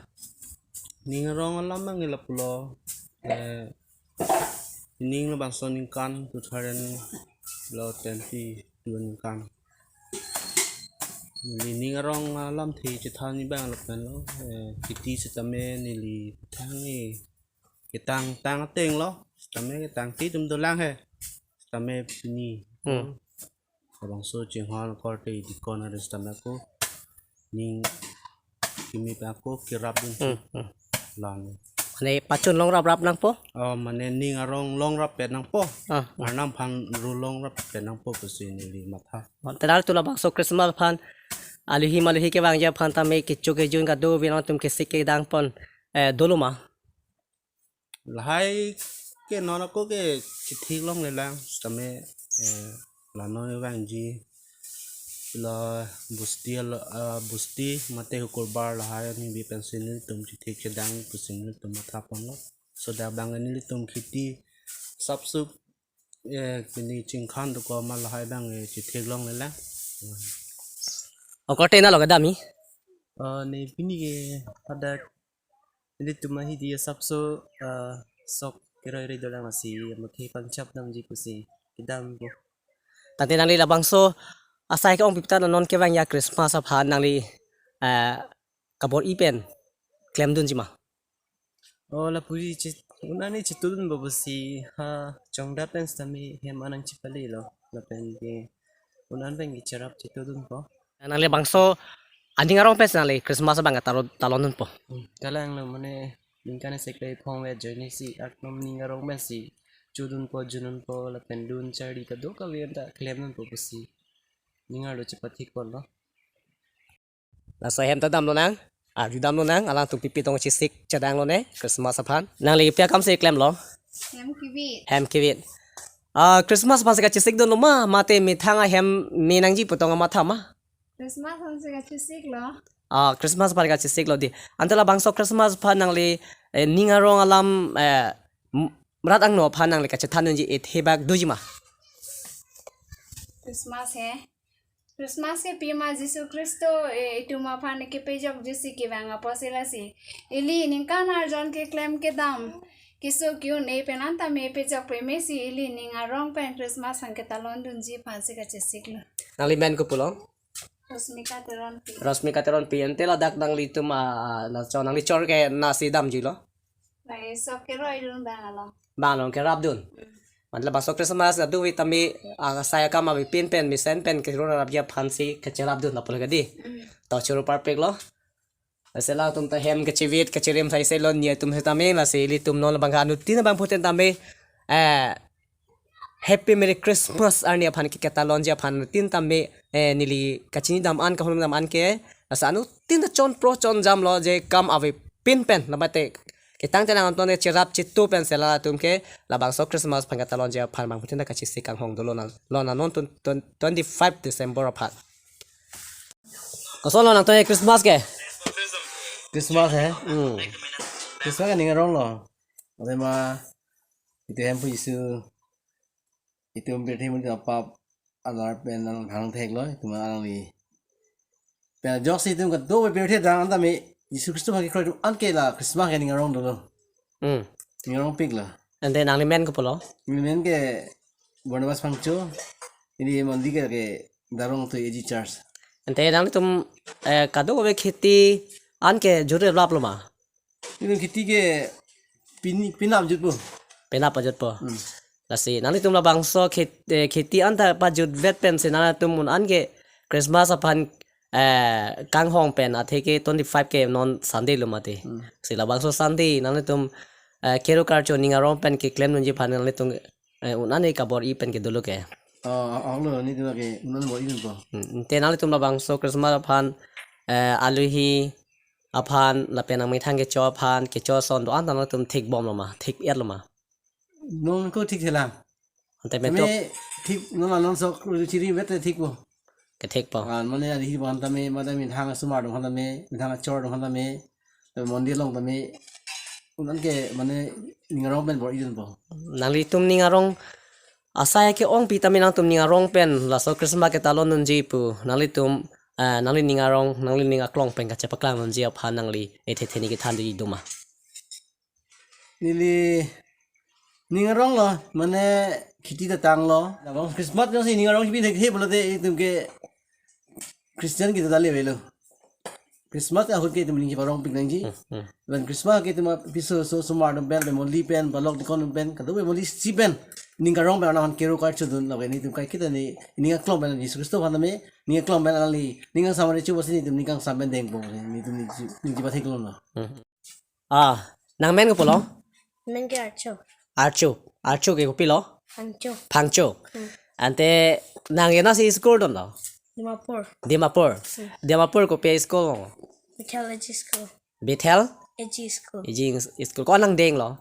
Ning arong alam abang lapulo. Eh, ning labangso ningkan two thousand lo twenty-two ningkan. Neli ning arong alamthe chethanji abang lapen lo, eh, kheti sitame neli thang e ketang tang ateng lo, sitame ketang ti tum dolang he. Sitame pini. Hmm. Labangso chinghon korte dikon hari sitame ako ning kimi pen ako kerap dun. Hmm, hmm. Lang. Mane pachun longrap rap nangpo? Oh, mane ning arong longrap pet nangpo. Ah, ah. Arnam aphan ru longrap pet nangpo pusi neli matha. Oh, te nangtum labangso Christmas aphan aluhi maluhi kevangji aphan tame kecho kejun kadokave nangtum kesik kedang pon, eh, dolo ma? Lahai ke non ako ke chethek longlelang sitame, eh, la non vangji la busti la, ah, busti mate hukurbar lahai ani bi pensi nelitum chethek chedang pusi nelitum matha ponlo. So dak abang nelitum kheti sapsup, eh, pini chingkhan doko ma lahai abang, eh, chethek longlelang. Akorte nanglo kedam he? Eh, ne pini ke hadak nelitum ahidi asapso, eh, sok keroi roi dolang lasi amuthe pangchap damji pusi kedampo. Tangte nangli labangso asai ke-ongpik ta non kevangji a-Christmas aphan nangli, eh, kabor-i pen klemdunji ma? Oh, lapuji che, un-an ni chetudunpo pusi ha chongdat pen sitame hem an nangchepalelo. Lapen ke un-an pen ke cherap chetudunpo. Nangli labangso aning arong pen si nangli Christmas abang ketalon, talondunpo? Hmm, kalanglo mane ningkan isi kre phong ve ajoine si aknam ning arong pen si chodunpo, jundunpo lapen dun charli kadokave anta klemdunpo pusi ning arlo chepathik ponlo. Laso hem ta damlonang, arju damlonang, alangtum pipi tong chesik chedang lone Christmas aphan. Nangli pi akam si klemlo? Hem kevit. Hem kevit. Ah, Christmas aphan si kachesik dunlo ma, mate methang ahem me nangji pu tong matha ma? Christmas aphan si kachesiklo. Ah, Christmas aphan kachesiklo di. Ante labangso Christmas aphan nangli, eh, ning arong alam, eh, m-, rat angno aphan nangli kachethandunji ethebak doji ma? Christmas he. Christmas ke pima Jisu Khristo, eh, itum aphan kepejokji si kevang apotsi lasi ili ningkan arjon keklem kedam keso ke-un-e pen anta me pejok peme si ili ning arong pen Christmas aphan ketalondunji aphan si kachesiklo. Nangli men kopulo? Rosmika Teronpi. Rosmika Teronpi, ante ladak nanglitum, ah, la chon nangli chor ke nasi damjilo? Lai sok keroi dun bang along. Bang along kerap dun. Mm. Mane labangso Christmas adu vitamin, ah, asai akam avepin pen mesen pen keroi rapji aphan si kacherap dun apot kadi. Mm. To choro parpiklo. Lasi alangtum ta hem kachevit kacherem sai sai lo ni atum sitame lasi ilitum non labang anuttin abangphutin tame, eh, Happy Merry Christmas arni aphan ke ketalonji aphan anuttin tame, eh, neli kachinidam an kahumdam an ke, lasi anuttin ta chonpro chonjamlo je kam avepin pen, namate ketang tenang anton ke cherap chetu pen si latum ke labangso Christmas aphan ketalonji aphan abangphutin ta kachesik kanghong dolo na, lo na non tun, tun, twenty-five December aphan. Kosonlo nangtum Christmas ke? Christmas he? Hmm. Christmas ke ning aronglo. Ode ma, itum Hemphu Jisu, itum pirthe amonit apap alar pen nangthang theklo, itum alangli. Pen ajoksi itum kadokave pirthe adang anta me Jisu Khristo aphan kekroi atum an ke la Christmas ke ning arong dolo. Hmm. Ning arongpiklo. Ante nangli men kopulo? Neli men ke Barnabas Phangcho, neli mondi ke, ke Darong Atui A G Church. Ante nanglitum, eh, kadokave kheti an ke jut raplo ma? Itum kheti ke pini, penap jutpo. Penap pajutpo. Hmm. Lasi nanglitum labangso khet-, eh, kheti anta pajutvet pen si nanglitum un-an ke Christmas aphan, eh, kanghong pen athe ke twenty-five ke non Sunday lo mati. Hmm. Si labangso Sunday nanglitum, eh, kero karcho ning arong pen keklemdunji aphan nanglitum, eh, un-an ke kabor-i pen ke dolo ke? Oh, oh, lo, nelitum ke un-an bor-i dunpo. Hmm, ante nanglitum labangso Christmas aphan, eh, aluhi aphan lapen nangmethang kecho aphan, kecho ason do-an ta nanglitum thekbomlo ma, thek-etlo ma? Non ko thekthelang. Ante metok. Tame thik, non non sok chiri bete thik po. Kethik po. Ah, mane ari hi bang tame, mane methang asomar atum tame, methang achor atum tame, mondir along tame, un-an ke mane ning arong pen bor-i dunpo. Nanglitum ning arong asai ke-ongpi tame nangtum ning arong pen laso Christmas ketalon dunji pu. Nanglitum, ah, nangli ning arong, nangli ning aklong pen kachepaklang dunji aphan nangli ethe theni kethan dunji do ma? Neli ning arong lo, mane kheti ta tanglo. Labang Christmas jongsi ning arong kipi thek he pulote itum ke Christian kita dali avelo. Christmas ahut ke itum ning kiparong pik nangji. Hmm, hmm. Lapen Christmas ke itum apiso so osomar atum pen, family pen, balok dikon pen, kadokave family si pen ning arong pen anan kero karcho dun lapen itum kaiketa ne ning aklong pen Jisu Khristo aphan tame, ning aklong pen alangli ning asomar chu basi ne itum ning kangsam pen dengpo, ne itum ning ji, ning ji pathek lo na. Hmm. Ah, nang men kopi lo? Men ke Archo. Archo. Archo ke kopi lo? Phangcho. Phangcho. Hmm. Ante nang kena si school dun lo? Dimapur. Dimapur. Hmm. Dimapur kopi school lo? Bethel A G School. Bethel? A G School. A G School. Ko-an angdeng lo?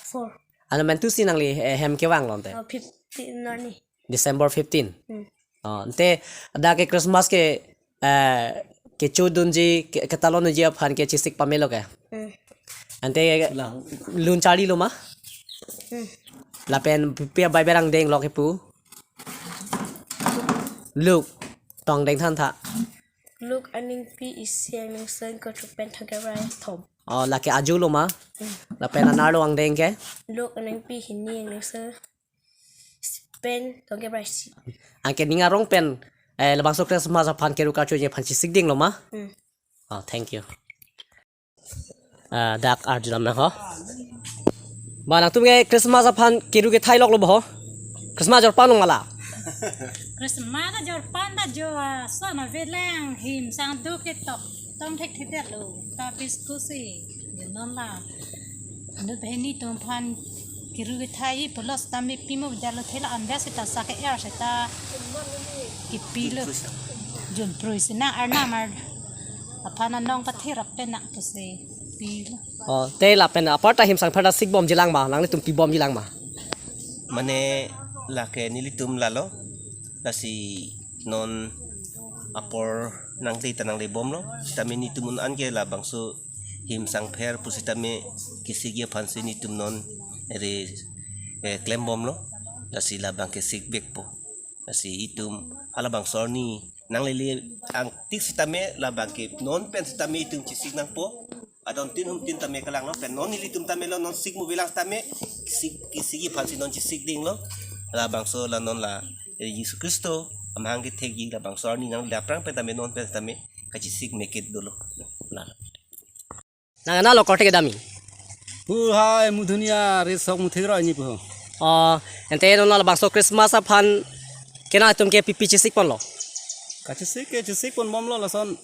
Four. Ano mentu si nangli, eh, hem kevang lo ante? Oh, fifteen arni. December fifteen. Hmm. Oh, ante dak ke Christmas ke, eh, kecho dunji, ke, ketalon dunji aphan kechesik pamelo ke? Hmm. Ante lang lun charli lo ma? Hmm. Lapen pi abai berang deng lo kepu? Luke, tong deng thantha. Luke aningpi isi aningsen kothrok pen thomkep ra thom. Oh, lake ajo lo ma? Hmm. Lapen anerlo angdeng ke? Luke aningpi hini aningsen pen thomkep ra isi. Anke ning arong pen, eh, labangso Christmas aphan kero karcho ji aphan chesik ding lo ma? Hmm. Oh, thank you. Ah, dak arjudam nang ho. Ba nangtum ke Christmas aphan kero kethai lok lo ba ho? Christmas jorpan long ma la? Christmas ta jorpan ta jo, ah, son avelang him sang duk ketok tong thekthedetlo. Ta biscuit si je non la. Nut banghini atum aphan kero kethai pulo sitame pimo jalo thela anbia seta sa ke-er seta kepilo. Jun prui sina arnam ar aphan anong patherap pen nang pusi pilo. Oh, te lapen apar ta him sang pher ta sikbomji lang ma, nanglitum pibomji lang ma? Mane lake nelitum lalo, lasi non apor nangde ta nanglebomlo, sitame netum un-an ke labangso him sang pher pusitame kesikji aphansi netum non ere, eh, klembomlo, lasi labang kesik vekpo. Lasi itum halabangso arni nanglele angtik sitame labang ke non pen sitame itum chesik nangpo. Adon tin hum tin tame kelang lo, pen non nelitum tame lo, non sik mu bilang sitame sik, kesikji aphansi non chesik ding lo. Labangso la non la, eh, Jisu Khristo amahang kethekji labangso arni nangle aphrang pen tame non pen sitame kachesik mekit dolo. La. Nang analo korte kedam-i? Pu hai mudhunia risok muthiro ini pu. Oh, ante non labangso Christmas aphan ke nangtum ke pipi chesik ponlo? Kachesik ke chesik ponbomlo lason.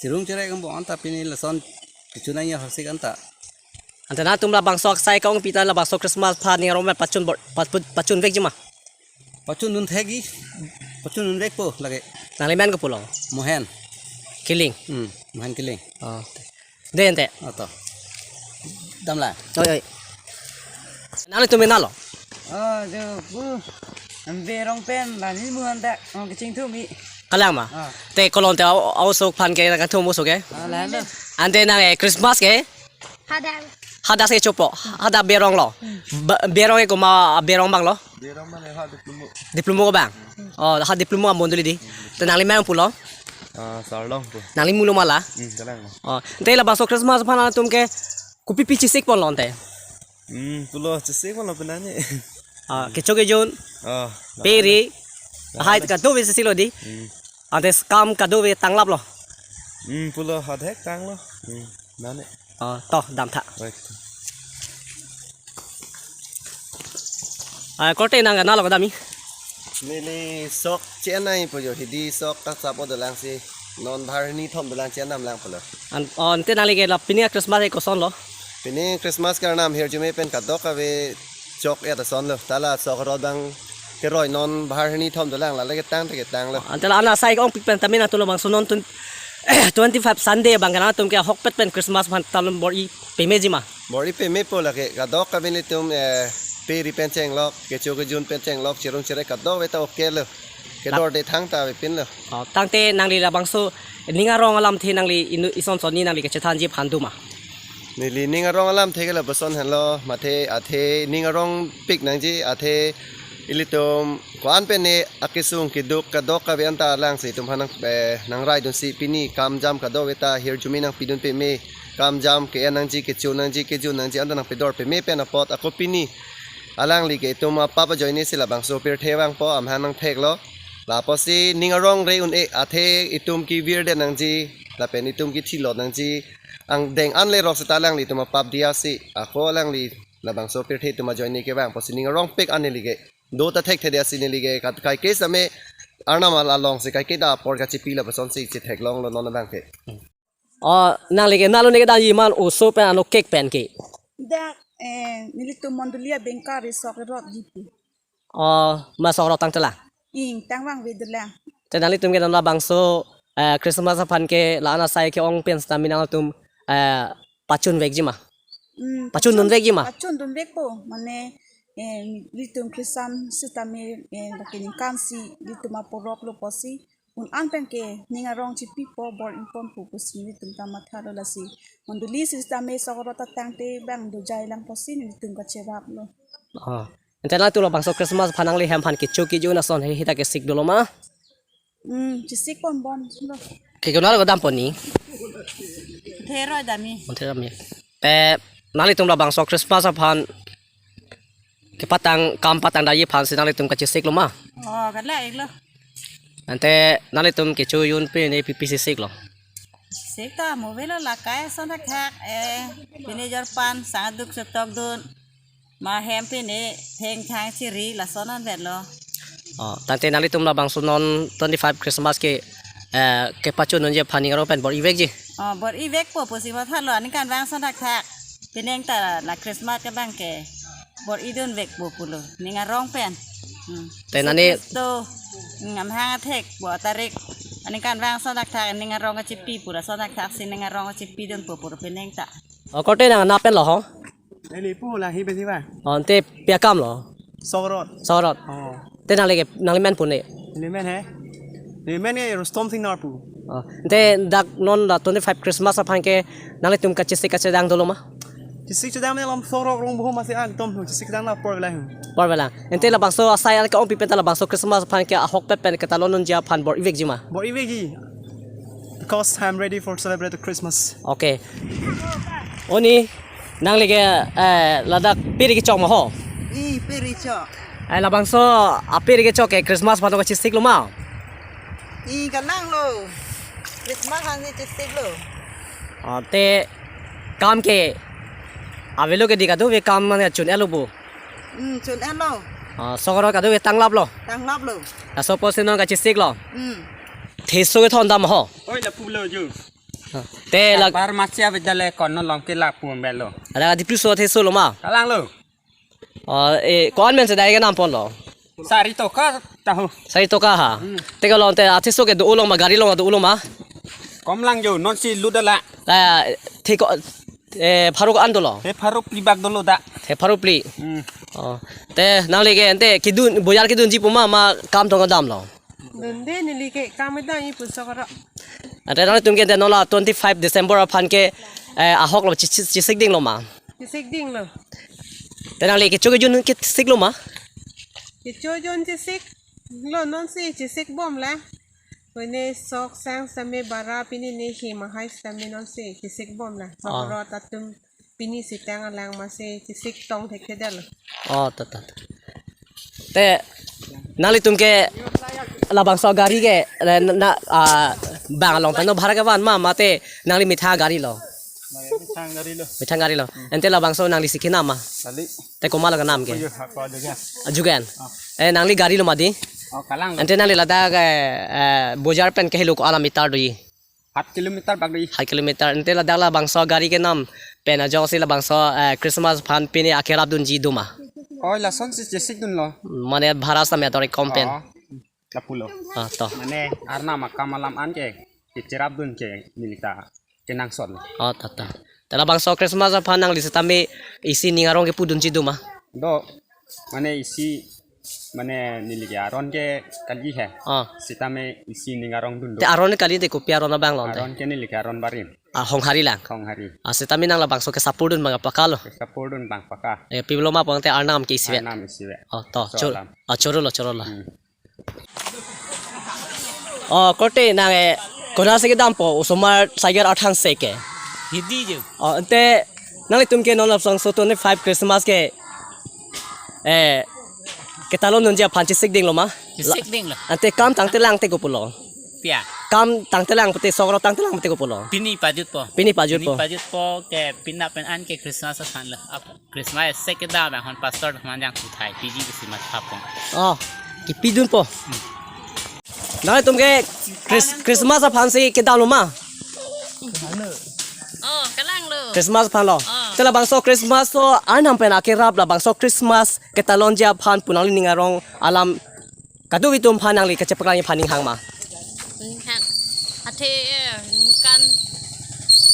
Cherung cherek angbong anta pini lason kechunai ya hasik anta. Ante nangtum labangso aksai ke-ongpi ta labangso Christmas aphan ning arong pen pachun bor-, pachun, pachun vekji ma? Pachun dun thekji, pachun dun vekpo lake. Nangli men kopi lo? Mohen. Killing. Hmm, Mohen Killing. Oh. De ante. Ato. Damla. Oi, oi. Nanglitum men nalo? Oh, jo, pu. Ambe rong pen, la ni mu anta, oh, kechingthum-i. Kalang ma? Ah. Te kolon te au, au sok aphan ke, nangkathum au sok ke? Ah, la lo. Ante nang, eh, Christmas ke? Hadak. Hadak si chopo, hadak berong lo. Ba-, berong ke komat berong abang lo? Berong abang le ha Diplumo. Diplumo abang? Oh, ha Diplumo amondoli di. Te nangli men kopi lo? Ah, Sarlong pu. Nangli mulo ma la? Hmm, kalang. Oh, te labangso Christmas aphan nangtum ke kopi pi chesik ponlo ante? Hmm, pulo chesik ponlo penani. Ah, kecho kejun. Oh, peri. Hai kadokave silo di. Hmm. Ante kam kadokave tanglaplo. Hmm, pulo hadak tanglo. Hmm, nane. Oh, to, damtha. Baik. Ah, korte nang nalo kedam-i? Neli sok chenai pu jo, hidi sok ta sap dolang si. Non bahar hini thom dolang chenam lang pulo. An-, oh, ante nangli ke la pini a-Christmas ke koson lo? Pini Christmas ke arnam hirjume pen kadokave chok ya ta son lo. Ta la sok rot abang keroi non bahar hini thom dolang, la le ketang te ketanglo. Ante la ana sai ke-ongpik pen tame nangtum labangso non tun-, twenty-five Sunday abang ke nangtum ke ahokpet pen Christmas aphan talon bor-i pemeji ma? Bor-i pemepo lake, kadokave netum, eh, Peri pen chenglok, kecho kejun pen chenglok, cherung cherek kadokave ta okay lo. Kedorde thangta avepinlo. Oh, tangte nangli labangso ning arong alamthe nangli inu ison sonni nangli kachethanji aphan doma? Neli ning arong alamthe ke lapuson henlo, mathe athe ning arongpik nangji, athe ilitum ko-an pen ne akesung keduk kadokave anta alangsi itum aphan nang, eh, nangraidunsi pini kamjam kadokave ta hirjume nangpidun peme, kamjam ke-en nangji, kecho nangji, kejun nangji anta nangpedor peme pen apot ako pini alangli ke itum apap ajoinesi labangso pirthe vangpo, amahang nangtheklo. Lapusi ning arong re un-e athe itum kevirdet nangji, lapen itum kethilot nangji angdeng anle rok seta alanglitum apap diya si, ako alangli labangso pirthe itum ajoine kevang apotsi ning arongpik an neli ke do ta thekthedetsi neli ke kat kaike same Arnam alongsi kaike ta apor kachipi lapusonsi chetheklonglo non abang ke. Oh, nangli ke nangne kedamji ma oso pen ano cake pen ke? Dak, eh, nelitum mondoli abengkar sok rotji pu. Oh, ma sok rot tangte la? Ing, tangvangvedet lang. Te nanglitum ke non labangso, eh, Christmas aphan ke la-an asai ke-ong pen seta mi nangtum, eh, pachunvekji ma? Hmm, pachundunvekji ma? Pachundunvekpo, mane, eh, ilitum Christian sitame, eh, lake ningkan isi ilitum aporok lo apotsi un-an pen ke ning arong chipipo, bor-iponpo pusi nelitum ta mathalo, lasi mondoli sitame sok rot ta tangte bang dojai lang apotsi nelitum kacheraplo. Oh. Ante nangtum labangso Christmas aphan nangli hem aphan kecho kejun ason he hita kesik dolo ma? Hmm, chesik ponbomlo. Ke kenal ko dampon ni? Thero dami. Monte dami. Pe nanglitum labangso Christmas aphan kepatang kam patangdetji aphansi nanglitum kachesiklo ma? Oh, kala iklo. Ante nanglitum kecho kejun pen ne pipi chesiklo? Sik ta mo avelo, lakai ason thakthak, eh, pini jorpan sang aduk sotok dun. Ma hem pini thengthang chiri lason anvetlo. Oh, tangte nanglitum labangso non twenty-five Christmas ke, eh, kepachundunji aphan ning arong pen bor-ivekji? Oh, bor-ivekpo pusi mathalo, aningkanvang ason thakthak. Penang ta la Christmas ke abang ke bor-idunvekpo pulo ning arong pen. Hmm. Te nani Kristo, hmm, amahang athek bo atarik. Aningkanvang ason thakthak ning arong kachipi pu, lason thakthak si ning arong kachipidunpo pulo penang ta. Oh, korte nang nangpenlo ho? Neli pu lahi besi ba. Oh, ante pi akamlo? Sok rot. Sok rot. Oh. Te nangli ke, nangli men pu ne? Neli men he. Neli men ke Rustom Singnar pu. Oh. Ante dak non la twenty-five Christmas aphan ke nanglitum kachesik kachedang dolo ma? Chesik chedang ne lam sok rot rong boho masi akdom chesik chedang na apor vela hu. Apor vela. Ante labangso asai an ke-ongpi pen ta labangso Christmas aphan ke ahokpet pen ketalondunji aphan bor-ivekji ma? Bor-ivekji. Because I'm ready for celebrate the Christmas. Okay. Oni, nangli ke, eh, ladak piri kechok ma ho? I, piri chok. Eh, labangso apiri kechok ke Christmas aphan kachesiklo ma? I, kananglo. Christmas aphan si chesiklo. Ante kam ke avelo ke di kadokave kam mane chun-etlo bo? Hmm, chun-etlo. Ah, sok rot kadokave tanglaplo? Tanglaplo. Laso apotsi non kachesiklo? Hmm. Theso kethondam ho? Oi, lapulo ju. Ah, te la Bar Masya Vidyalaya konno along ke lapu melo. Ada di plus so theso lo ma? Kalanglo. Oh, eh, ko-an men si dai kenam ponlo? Sari toka tahu. Sari toka ha. Hmm. Te kalong te atheso ke do-olo ma, gari along do-olo ma? Komlang jo, nonsi ludala. La, te ko, eh, pharo ko-an dolo? Te pharo phli bak dolo da. Te pharo phli. Hmm. Oh. Te nangli ke ante kedun, bojar kedunji pu ma, ma kam tong damlo? Dunde, neli ke kam damji pu sok rot. Ante nangtum ke ante non la twenty-five December aphan ke, eh, ahoklo che-, che-, chesikdinglo ma? Chesikdinglo. Te nangli kecho kejun ke siklo ma? Kecho kejun chesiklo, nonsi chesikbom la. Pine sok sang sitame bara, pine ne hi mahai sitame nonsi chesikbom la. Ah. Sok rot atum pini sitang alang masi chesik tong thekthedetlo. Oh, ta, ta, ta. Te nanglitum ke labangso gari ke, eh, na, na, ah, bang along pen no bhara kevan ma, mate nangli methang gari lo? Methang gari lo. Methang gari lo. Ante labangso nangli si kenam ma? Kali. Te komatlo kenam ke? Oyo, hako aja ya. Ajugan. Ah. Eh, nangli gari lo ma di? Oh, kalang lo. Ante nangli ladak, eh, eh, bojar pen kehelo ko-an meter doji? Hat kilometer bak doji. Hat kilometer. Ante ladak labangso gari kenam pen ajok si labangso, eh, Christmas aphan pine akerapdunji do ma? Oi, lasonsi chesikdunlo. Mane bhara sitame ator kom pen. Oh, lapulo. Ah, to. Mane Arnam akam alam an ke, kecherapdun ke neli ta kenangsot. Oh, ta, ta. Te labangso Christmas aphan nangli sitame isi ning arong kepudunji do ma? Do. Mane isi, mane neli ke aron ke kali he. Ah. Sitame isi ning arong dun do. Te aron kali te kopi aron abang lo te? Aron ke neli ke aron barim. Ah, Honghari lang. Honghari. Ah, sitame nang labangso ke support dun bang paka lo. Support dun bang paka. Eh, pilo ma pang te Arnam ke isivet. Arnam isivet. Oh, to, So chor. Alam. Ah, choro lo, choro lo. Hmm. Oh, korte nang eh, konatsi kedampo, osomar sagar athan se ke. Hidi je. Oh, ante nanglitum ke non labangso twenty-five Christmas ke, eh, ketalon dunji aphan chesik ding lo ma? Chesik ding lo. Ante kam tangtelang te kopulo? Pia. Kam tangtelang pute, sok rok tangtelang pute kopulo? Pini pajutpo. Pini pajutpo. Pini pajutpo ke pina pen an ke Christmas aphan lo. Ap- Christmas sek kedam ahon pastor manjang puthai P G B C mat hapong. Oh, kipidunpo. Nangtum ke Chris-, Christmas aphan si kedam lo ma? Oh, kalang lo. Christmas aphan lo. Oh. Te labangso Christmas to Arnam pen akerap labangso Christmas ketalonji aphan pu nangli ning arong alam kadokave atum aphan nangli kachepaklang aphan ning hang ma? Ning hang. Athe, eh, ningkan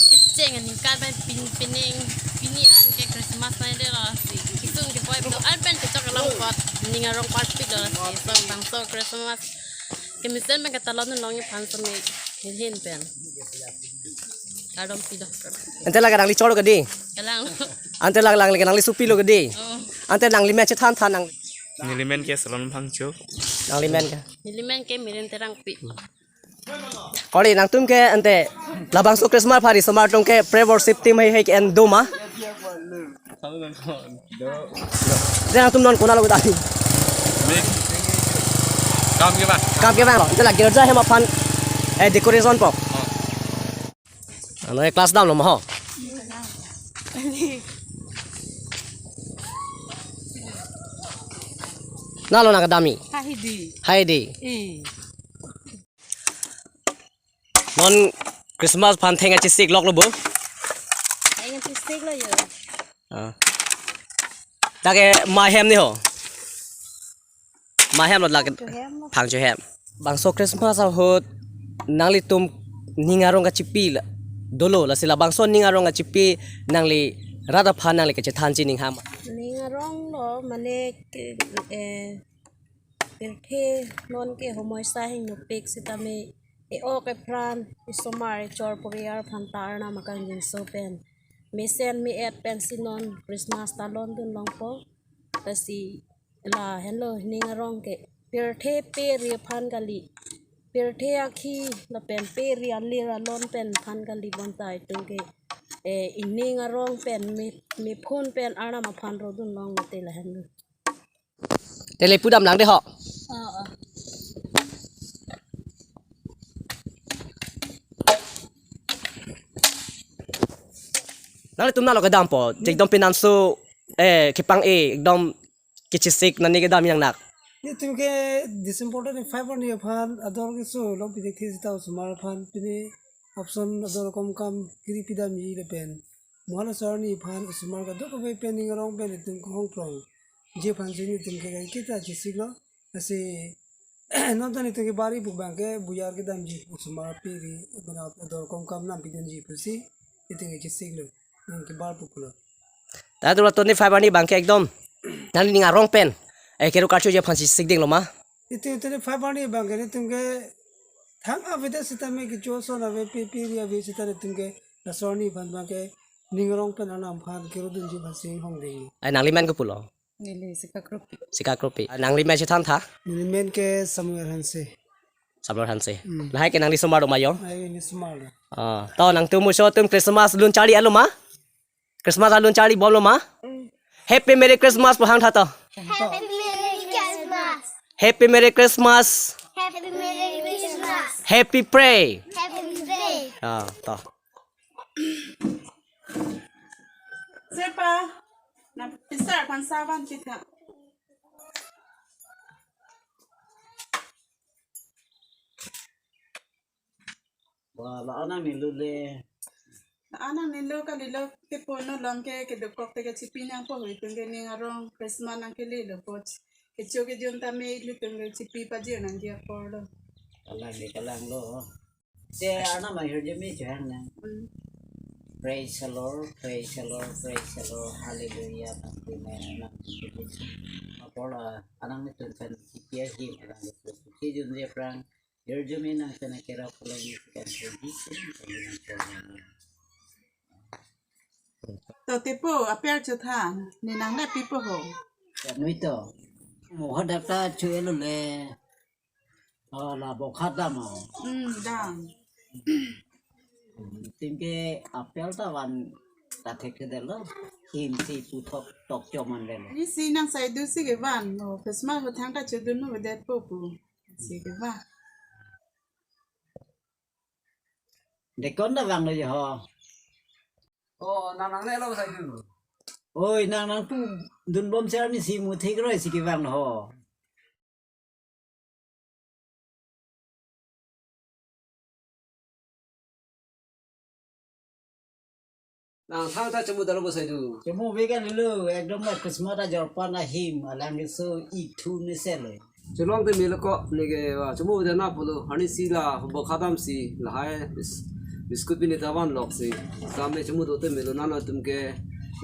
kecheng, ningkan pen pin-, pining, pini an ke Christmas na de lo si. Kisung ke boy to an pen kechok along pot. Ning arong parpik lo si. So bangso Christmas kemesen pen ketalon long aphan seme hin pen. Kardom pido. Ante lake nangli choro ke dei? Kalang. Ante lake nangli sopilo ke dei? Oh. Ante nangli men chethan tha nang. Neli men ke Solomon Phangcho. Nangli men ke? Neli men ke Mirin Terangpi. Kori nangtum ke ante labangso Christmas aphan osomar atum ke pre-worship team hai hai ke en do ma? Ante nangtum non konat lo kedam? Kam kevang. Kam kevang lo. Ante la girja hem aphan, eh, decoration po. Oh. Ano, eh, class dam lo ma ho? Nalo nang kedam ni? Hai dei. Hai dei. Eh. Non Christmas aphan theng kachesik lok lo bo? Theng kachesik lo yo. Ah. Lake ma hem ni ho? Ma hem lo lake. Phangcho hem lo. Phangcho hem. Bangso Christmas ahut nanglitum ning arong kachipi la dolo, lasi labangso ning arong kachipi nangli rat aphan nangli kachethanji ning hang ma? Ning arong lo mane ke, eh, pirthe non ke homoi sa hingnopik sitame e-ok epran, esomar echor poriyar aphan ta Arnam akangjinso pen mesen me-et pensi non Christmas talon dun longpo. Lasi lahenlo ning arong ke pirthe pe ri aphan kali, pirthe akhi lapen pe ri alir alon pen aphan kali, bonta itum ke, eh, ining arong pen me, mephun pen Arnam aphan ro dun long mate lahenlo. Te le pudam lang de ho. Oh, oh. Nanglitum nalo kedampo, ekdom pinanso, eh, kepang-e, ekdom kechesik nani kedam yang nak. Netum ke December twenty-five arni aphan ador keso lo pidik thi sita osomar aphan pini option ador kom kam kiri pidamji lapen mo halaso arni aphan osomar kadokave pen ning arong pen netum kehong prong je aphan si netum ke kaiketa chesik lo. Lasi non ta netum ke bari buk bang ke buyar kedamji osomar pe ri, mane ador kom kam nam pidanji pusi netum ke chesik lo. Non ke bar buk lo. Ta tu la twenty-five arni bang ke ekdom nangli ning arong pen, eh, kero karcho je aphan si chesik ding lo ma? Netum twenty-five arni bang ke netum ke thang avedet sitame kecho ason ave, pe pe ri ave sita netum ke laso arni aphan bang ke ning arong pen Arnam aphan kero dunji aphan si hong ding. Ai nangli men kopulo? Neli Sika Kropi. Sika Kropi. Ah, nangli men chethan tha? Neli men ke Samuel Hanse. Samuel Hanse. Hmm. Lahai ke nangli osomar do ma yo? Lahai ke neli osomar do. Ah, to nangtum muso atum Christmas lun charli alo ma? Christmas alun charli bom lo ma? Hmm. Happy Merry Christmas pu hang tha to. Happy Merry Christmas. Happy Merry Christmas. Happy Merry Christmas. Happy pray. Happy pray. Ah, to. Sepa, na pisar pan saban kita. Wa, la-an nangne lo le. La-an nangne lo kalilo, te pono long ke kedokok te kachipi nangpo, itum ke ning arong Christmas nangkele lo po. Kecho kejun tame ilitum ke chipi pajir nangji apor lo. Kalang le kalang lo. Te Arnam ahirjume chehang nang. Hmm. Praise the Lord, praise the Lord, praise the Lord, Hallelujah. Amen. Apor, ah, alanglitum pen kipi ahim alanglitum kejun jeprang, irjumi nang pen akera pulang isikan sejisin kami nang pulang. To tepo, apel chotha, ne nang le pipo ho. Ya, nui to. Mo hadak ta chu elo le. Oh, la bokhat dam ho. Hmm, dam. Itum ke apel ta van ta thekthedetlo. Him si puthot tok choman detlo. Ni si nang sai du si kevan, no, Christmas ho thangta chodun no det po pu. Si kevan. Dekon ta vanglo jo ho. Oh, nang nanglelo sai du. Oi, nang nangpu dunbom si arni si mu thek roi si kevang ho. Nang thangta chomodetlo bo sai du. Chomo ve kalilo, ekdom la Christmas ajorpan ahim, alang keso ithu ne sele. Cholong te melo ko, neke, wa, chomodet na pulo, arni si la bokhat dam si, lahai bis-, biscuit pini ta vanlok si. Tame chomodet te melo, nangtum ke,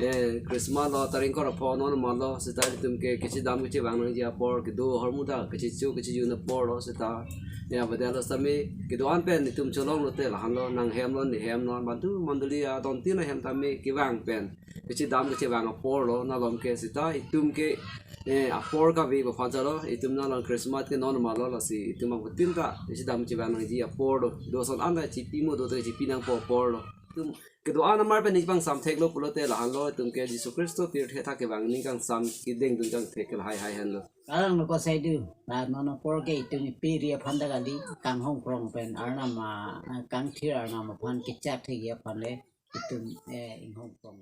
eh, Christmas lo, taring kor apho non ma lo, seta itum ke kechedam kechevang nangji apor, kedo ahormu ta kechecho kechejun apor lo, seta. Ya, bada lo sami, kedo-an pen itum cholonglo te lahan lo, nang hem lo, ne hem lo, bantu mandali adon tin ahem tame kevang pen. Kechedam kechevang apor lo, nalom ke seta, itum ke, eh, apor kave aphan chalo, itum nalom Christmas ke non ma lo, lasi itum angkutin ta kechedam kechevang nangji apor lo. Doson an ta chipi mo do ta chipi nangpo apor lo. Itum kedo-an amar pen ningkangsam theklo pulote lahan lo, itum ke Jisu Khristo pirthe athak kevang ningkangsam kedeng dun kangthek ke lahai hai henlo. Kalang lo ko sai du, la non apor ke itum ipi ri aphan ta kali, kanghong krong pen, arnam a, kangthir arnam aphan kechak thekji aphan le, itum, eh, inghong krong.